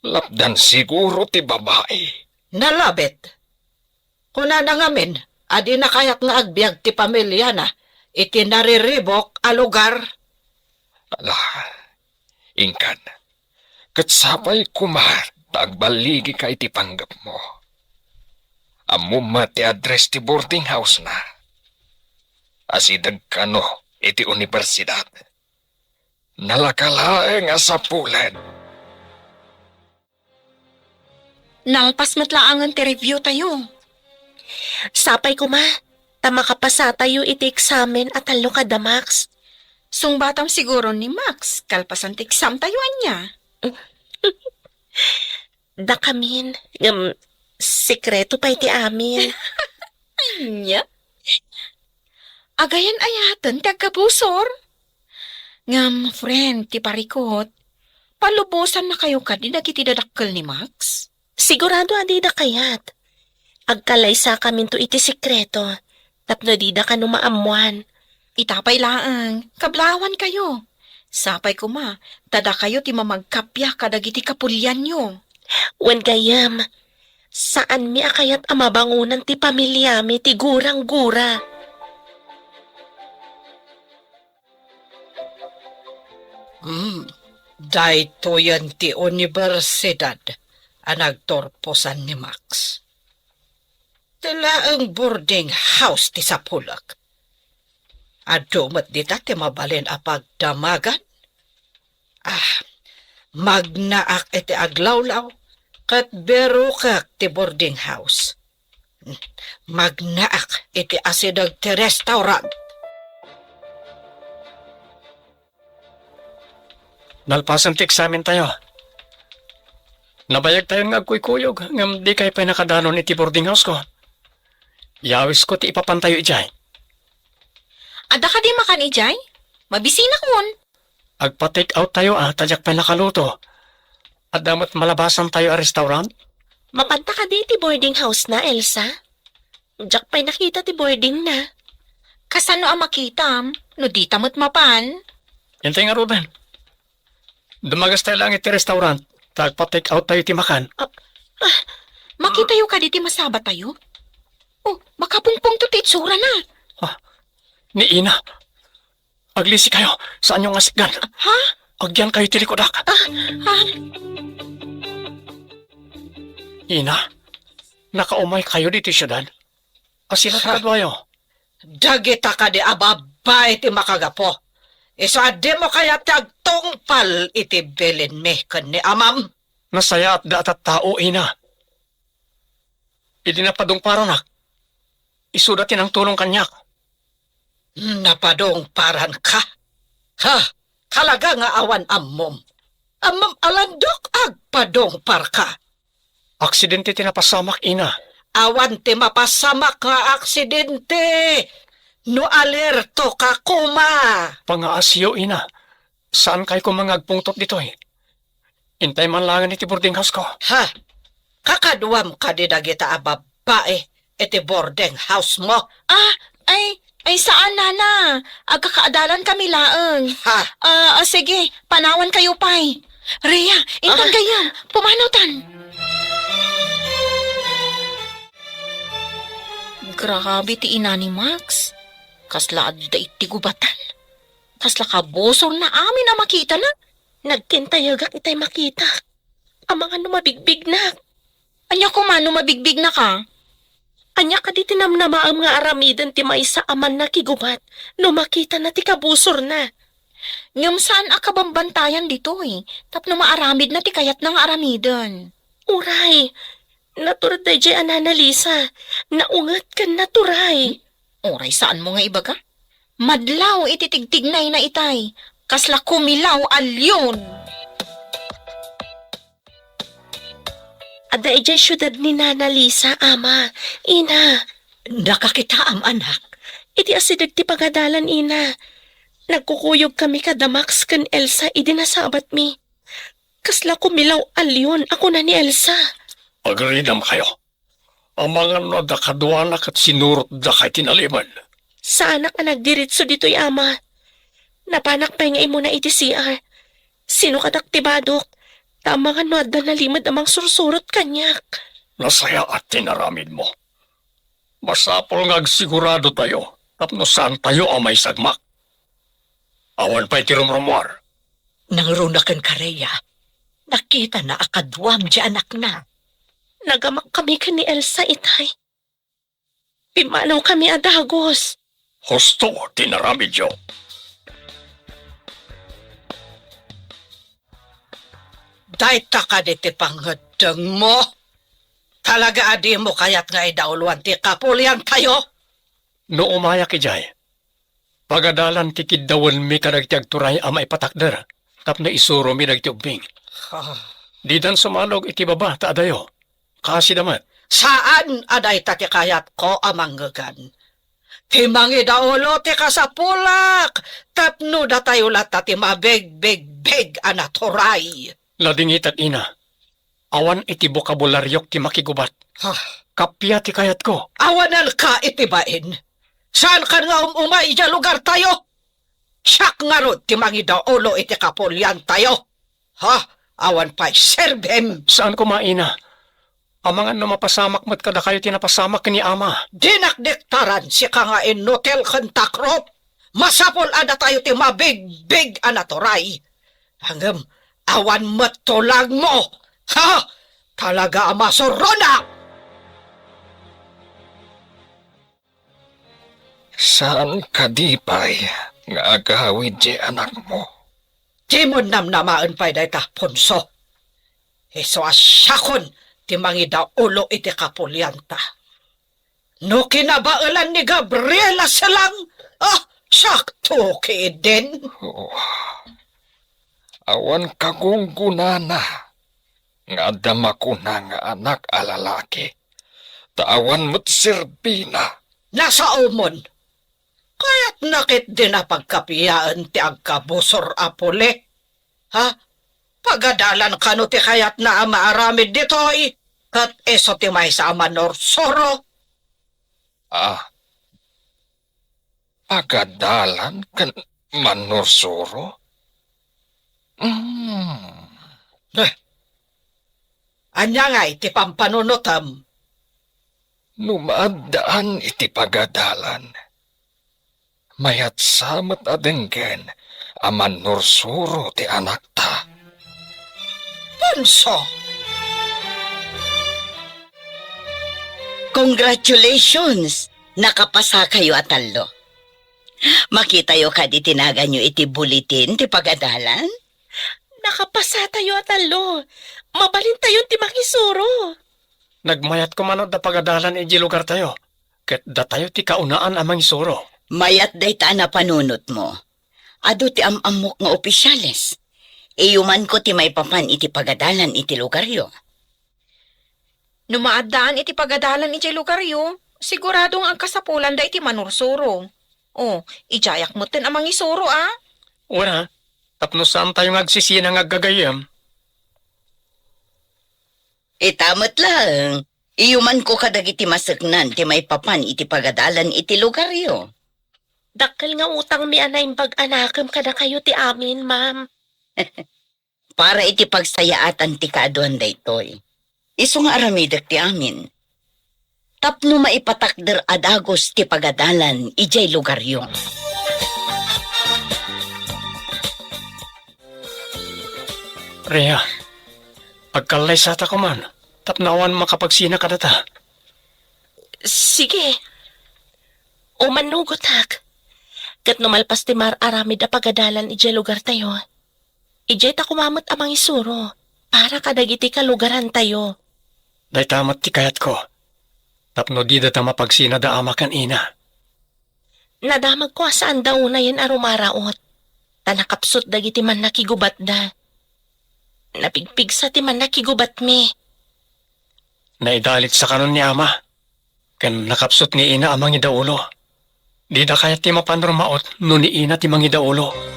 Lapdan siguro ti babai. Nalabit. Kunana ngamin a dina kayat nga agbiag ti pamiliana iti nariribuk a lugar. Ala, inkan. Ket sapay koma ta agballigika iti panggepmo. Ammom met ti address ti boarding house-na. Asideg kano iti universidad. Nalaka laeng a sapulen. Nalpas met laengen ti review tayo. Sapay koma, ta makapasatayo iti eksamen a tallo kada Max. Sungbatam siguro ni Max, kalpasan ti exam tayo, ania? Dakamin, ngem sekreto pay ti amin. Ania? Agayan-ayaten ti agkabusor? Ngem, friend, ti parikut, palubosannakayo kadi dagiti dadakkel ni Max? Sigurado a dida kayat. Agkalaysakaminto iti sekreto, tapno dida kano maammoan. Ita pay laeng, kablawankayo. Sapay koma, ta dakayo ti mamagkappia kadagiti kapulianyo. Wen gayyem, saanmi a kayat a mabangonan ti pamiliami ti gurang-gura. Hmm, daytoyen ti universidad a nagturposan ni Max. Ti laeng boarding house ti sapulek. Adu met dita ti mabalin a pagdamagan. Ah, magnaak iti aglawlaw, ket birukek ti boarding house. Magnaak iti asideg ti restaurant. Nalpasen ti eksamen tayo. Nabayag tayo nga agkuykuyog, ngem dikay pay nakadanon iti boarding house ko. Yawisko ti ipapan tayo idiay. Adda kadi makan idiay? Mabisinakon. Agpa-take out tayo, ah, ta diak pay nakaluto. Adda met malabasan tayo a restaurant? Mapanta kadi iti boarding house na, Elsa? Diak pay nakita ti boarding na. Kasano a makitam no dita met mapan? Intay ngaruden. Dumagastay laeng iti restaurant, ta agpa-take out tayo iti makan. Ah, ah, makitayo kadi ti masabatayo? Oh, makapungpungto ti itsura na. Ah, ni Ina. Aglisi kayo, saanyo nga sikgan. Ha? Agyan kayo ti likudak. Ah, ah. Ina, nakaumay kayo ditoy siudad? Asino ti Ha? kaduayo? Dagita kadi a babbai ti makagapu. Isu a dimo kayat ti agtungpal iti bilinmi ken ni amam. Nasayaat da a tattao, Ina. Idi napadungparanak, isuda ti nangtulong kaniak. Napadungparanka? Ha? Talaga nga awan ammom? Ammom a landok agpadungparka? Aksidente ti napasamak, Ina. Awan ti mapasamak nga aksidente no alerto ka koma. Pangaasiyo, Ina. Saan kay koma nga agpungtot ditoy? Intay man laengen iti boarding house ko. Ha? Kakaduam kadi dagita a babbai iti boarding house mo? Ah, ay, ay saan, Nana. Agkakaadalan kami laeng. Ha? Ah, ah, sige, panawan kayo pay. Rhea, intan Ah. gayam, pumanawtan. Grabe ti ina ni Max. Kasla adda iti gubatan. Kasla kabusor na amin a makitana. Nagkintayegak itay makitak. Amangan no mabigbignak. Ania koma no mabigbignak a? Ania kadi ti namnamaem nga aramiden ti maysa a mannakigubat no makitana ti kabusorna? Ngem saan a kabambantayan ditoy tapno maaramidna ti kayatna nga aramiden. Uray, natured daydiay a Nana Lisa. Naunget ken naturay. Uray saanmo nga ibaga? Madlaw iti tigtignayna itay, kasla kumilaw a leon. Adda idiay siudad ni Nana Lisa, Ama, Ina. Nakakitaam, anak. Iti asideg ti pagadalan, Ina. Nagkukuyog kami kada Max ken Elsa idi nasabatmi. Kasla kumilaw a leon a kuna ni Elsa. Agridam kayo. Amangan no adda kaduana ket sinurotda kay tinalimen. Saanak a nagdiritso ditoy, Ama. Napanak pay nga immuna iti C R. Sinukatak ti badok, ta amangan no adda nalimed a mangsursurot kaniak. Nasayaat ti naramidmo. Masapul nga agsigurado tayo tapno saan tayo a maisagmak. Awan pay ti rumrumuar. Nangruna ken Karea, nakitana a kaduam di anakna. Nagamak kami ken ni Elsa itay. Pimmanaw kami a dagus. Husto ti naramidyo. Dayta kadi ti pangngeddengmo? Talaga a dimo kayat nga idauloan ti kapuliantayo? No umayak idiay, pagadalan ti kiddawenmi kadagiti agturay a maipatakder tapno isuromi dagiti ubbing. Ah. Didan sumalog iti baba ta adayo. Kaasida met. Saan a dayta ti kayatko a mangngegana. Ti mangidaulo ti kasapulak tapno datayo latta ti mabigbigbig a naturay. Ladingitak, ina. Awan iti bokabularyo ti makigubat. Ha? Kappia ti kayatko. Awananka iti bain. Saankan nga um-umay idiay lugartayo. Siak ngarud ti mangidaulo iti kapuliantayo. Ha? Awan pay serbim. Saan koma, ina. Amangan no mapasamak met kadakayo ti napasamak ni ama. Dinak diktaran sika nga inutil ken takrop. Masapul a datayo ti mabigbig a naturay. Ngem awan met tulagmo. Ha? Talaga a masuronak! Saan kadi pay nga agawid ti anakmo? Dimon namnamaen pay dayta, Ponso. Isu a siakon ti mangidaulo iti kapulianta. No kinabaelan ni Gabriela Selang, ah, sakto kidin. Oo. Awan kagunggonana nga adda makuna nga anak a lalaki, ta awan met serbina. Nasaomon. Kayatna ketdin a pagkapiaen ti agkabusor a puli. Ha? Pagadalan kano ti kayatna a maaramid ditoy? Ket isu ti maysa a manursuro. Ah, pagadalan ken manursuro? Hmm. Eh, ania ngay ti pampanunotem? No maaddaan iti pagadalan, mayatsa met a denggen a manursuro ti anakta. Ponso! Congratulations! Nakapasakayo a tallo. Makitayo kadi ti naganyo iti bulletin ti pagadalan? Nakapasatayo a tallo. Mabalintayon ti mangisuro. Nagmayat koma no adda pagadalan idiay lugartayo, ket datayo ti kaunaan a mangisuro. Mayat dayta a napanunotmo. Adu ti am-ammok nga opisyales. Iyumanko ti maipapan iti pagadalan iti lugaryo. No maaddaan iti pagadalan idiay lugaryo, sigurado nga agkasapulanda iti manursuro. O, idiayak metten a mangisuro, a? Wen a, tapno saantayo nga agsisina nga aggagayyem. Ita met laeng, iyumanko kadagiti maseknan ti maipapan iti pagadalan iti lugaryo. Dakkel nga utangmi a naimbag a nakem kadakayo ti amin, ma'am. Para iti pagsayaatan ti kaaduan daytoy. Isu nga aramidek ti amin. Tapno maipatakder a dagus ti pagadalan idiay lugaryo. Rhea, agkallaysata koman tapno awan makapagsina kadata. Sige. Umannugotak. Ket no malpas ti mar-aramid a pagadalan idiay lugartayo, idiay ta koma met a mangisuro para kadagiti kalugarantayo. Dayta met ti kayatko, tapno didata mapagsina da ama ken ina. Nadamagko a saanda unayen a rumaraot, ta nakapsut dagiti mannakigubatda. Napigpigsa ti mannakigubatmi. Naidalitsa kanon ni ama, ken nakapsut ni ina a mangidaulo. Dida kayat ti mapan rumaot no ni ina ti mangidaulo.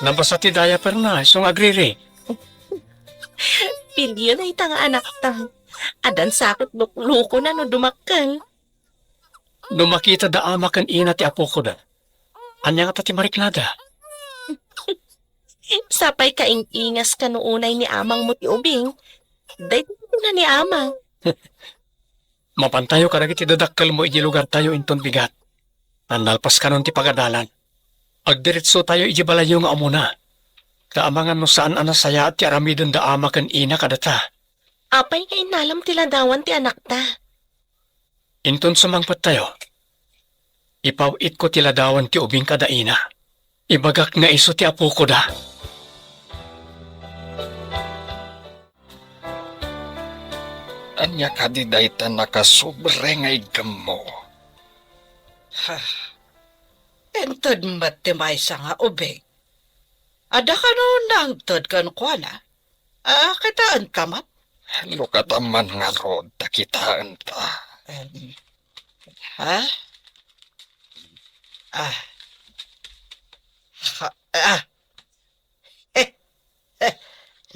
Nabasa ti diaperna, isu nga agriri. Pilio dayta nga anakta. Addan sa ket luklukona no dumakkel. No makita da ama ken ina ti apokoda, ania ngata ti mariknada? Sapay kaing-ingas kano unay ni amangmo ti ubing. Daytoy kuna ni amang. Mapantayo kadagiti dadakkelmo idiay lugartayo inton bigat. Nalpas kanon ti pagadalan. Agdiretsotayo idiay balayyo nga umuna. Ta amangan no saan a nasayaat ti aramiden da ama ken ina kadata. Apay nga innalem ti ladawan ti anakta? Inton sumangpettayo, ipaw-itko ti ladawan ti ubing kada ina. Ibagak nga isu ti apokoda. Ania kadi dayta nakasobre nga iggemmo? Ha, inted met ti maysa nga ubing. Adda kano nangted kenkuana? Ah, kitaenta met. Lukata man ngarud ta kitaenta. Em, ha? Ah. Ha, ah.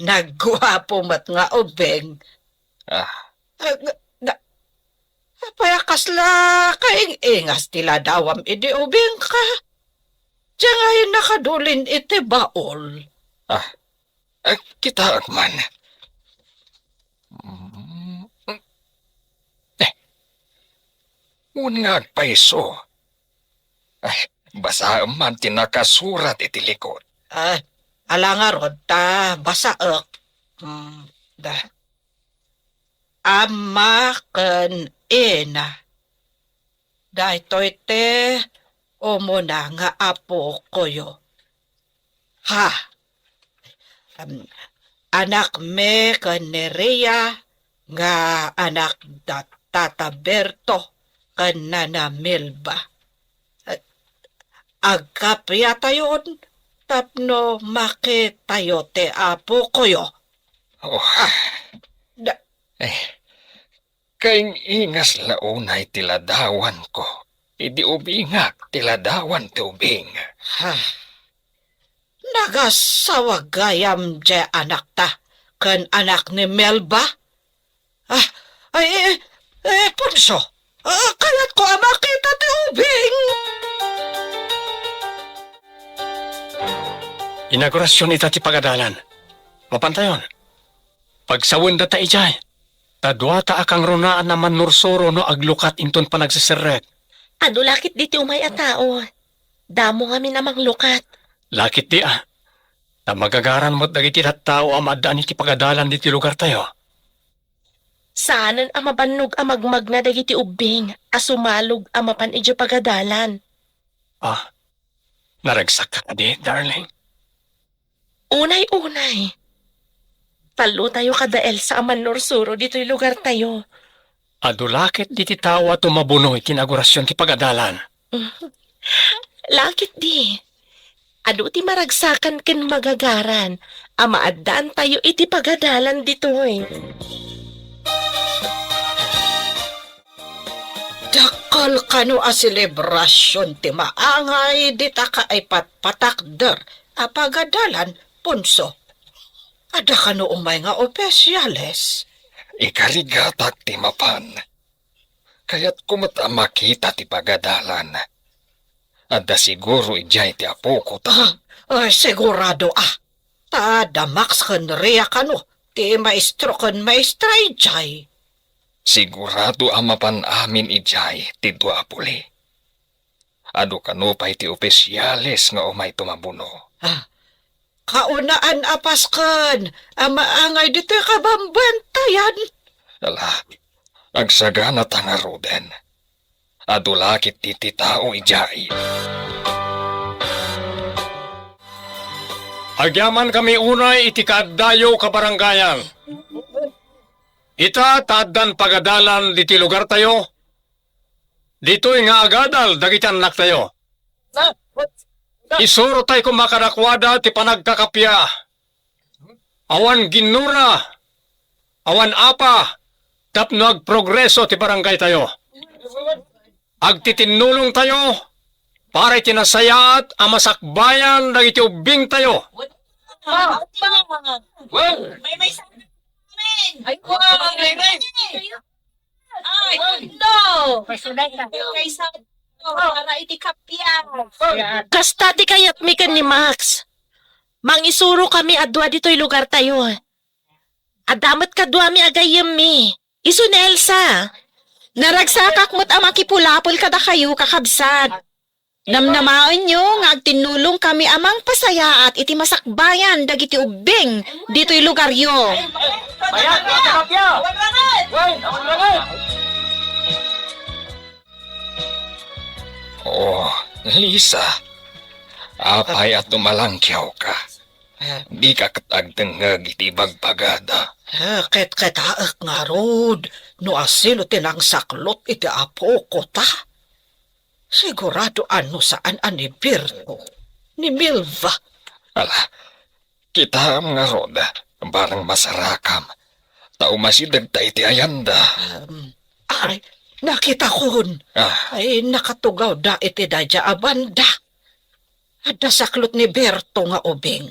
Nagguapo met nga ubing. Ah. Ah, nga, na, apay a kasla kaing-ingas ti ladawam idi ubingka? Diay ngay nakadulin iti baol. Ah, eh, kitaek man. Mm. Eh, wen nga agpayso. Ay, basaem man ti nakasurat iti likod. Ah, ala ngarud ta basaek. Mm, da. Ama ken ina. Daytoy ti umuna nga apokoyo. Ha. Em, anakmi ken ni Rhea nga anak da Tata Berto ken Nana Melba. agkapiatayon tapno makitayo ti apokoyo. Oh. Ah, da- Eh, kaing-ingas la unay ti ladawanko. Idi ubingak ti ladawan ti ubing. Ha? Nagasawa gayam diay anakta ken anak ni Melba? Ah, ay, eh, eh, Ponso, ah, kayatko a makita ti ubing. Inaugurasion ita ti pagadalan. Mapantayon. Pagsawendata idiay. Ta duata a kangrunaan a mannursuro no aglukat inton panagseserrek. Adu la ketdi ti umay a tao. Damo ngamin a manglukat. La ketdi a. Ta magagaran met dagiti tattao a maaddaan iti pagadalan ditoy lugartayo. Saanen a mabannog a magmagna dagiti ubbing a sumalog a mapan idiay pagadalan. Ah, naragsakka kadi, darling? Unay-unay. Tallotayo kada Elsa a mannursuro ditoy lugartayo. Adu la ketdi ti tao a tumabuno iti inaugurasion ti pagadalan. La ketdi. Adu ti maragsakan ken magagaran a maaddaantayo iti pagadalan ditoy. Dakkel kano a selebrasion ti maangay dita kaipatpatakder a pagadalan, Ponso. Adda kano umay nga opisiales? Ikarigatak ti mapan. Kayatko met a makita ti pagadalan. Adda siguro idiay ti apokota. Ah, ay, sigurado a. Ta adda Max ken Ria kano ti maestro ken maestra idiay. Sigurado a mapan amin idiay ti dua a puli. Adu kano pay ti opisiales nga umay tumabuno. Ah, kaunaan a pasken a maangay ditoy kabambantayan. Ala, agsaganata ngaruden. Adu la ketdi ti tao idiay. Agyamankami unay iti kaaddayo kabarangayan. Ita ta addan pagadalan ditoy lugartayo. Ditoy nga agadal dagiti annaktayo. Isurotay koma kadakuada ti panagkakappia. Awan ginnura, awan apa, tapno agprogreso ti barangaytayo. Agtitinnulongtayo para iti nasayaat a masakbayan dagiti ubbingtayo. Ay, Ay, Tondo! Kaysa para iti kapian. Kasta ti kayatmi ken ni Max. Mangisuro kami a dua ditoy lugartayo. Adda met kaduami a gayyemmi. Isu ni Elsa. Naragsakak met a makipulapol kadakayo, kakabsat. Namnamaenyo nga agtinnulongkami a mangpasayaat iti masakbayan dagiti ubbing ditoy lugaryo. Mayat, mayat, mayat. Oh, Lisa, apay a tumalangkiawka? Dika ket agdengngeg iti ibagbagada. Eh, ketketaek ngarud no asino ti nangsaklot iti apokota. Sigurado a no saan a ni Berto, ni Milva. Ala, kitaem ngarud, barang masarakam. Ta umasidegta iti ayanda. Em, ay, nakitakon. Ah. Ay, nakatugawda iti daydiay a banda. Adda saklot ni Berto nga ubing.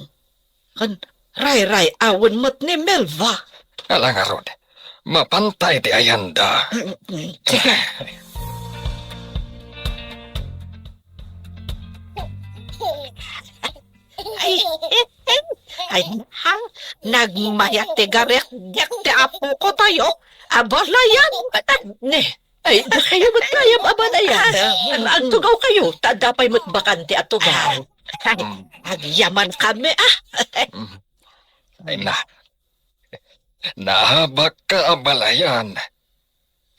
Ken rayray-awen met ni Melva. Ala ngarud, mapanta iti ayanda. Ay, ay, ay, nagmayat ti garek-gek ti apokotayo. Abalayan, ne. Ay, dakayo met gayam a balayan. Ah, agtugawkayo, ta adda pay met bakante a tugaw. Agyamankami, ah. Ay na, naabakka a balayan.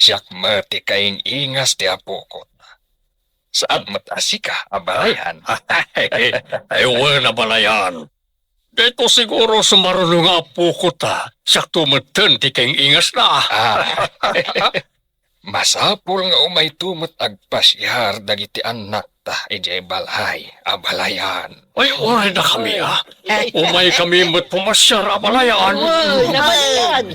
Siak met ti kaing-ingas ti apokot. Saan met a sika a balayan. Ay, ay, wen a balayan. Daytoy siguro sumaruno nga apokota. Siakto metten ti kaing-ingasna. Ah. Masapul nga umayto met agpasiar dagiti annak ta idiay balay a balayan. Ay, uray na kami, ah. Umay kami met pumasyar a balayan. Uy, nabalian.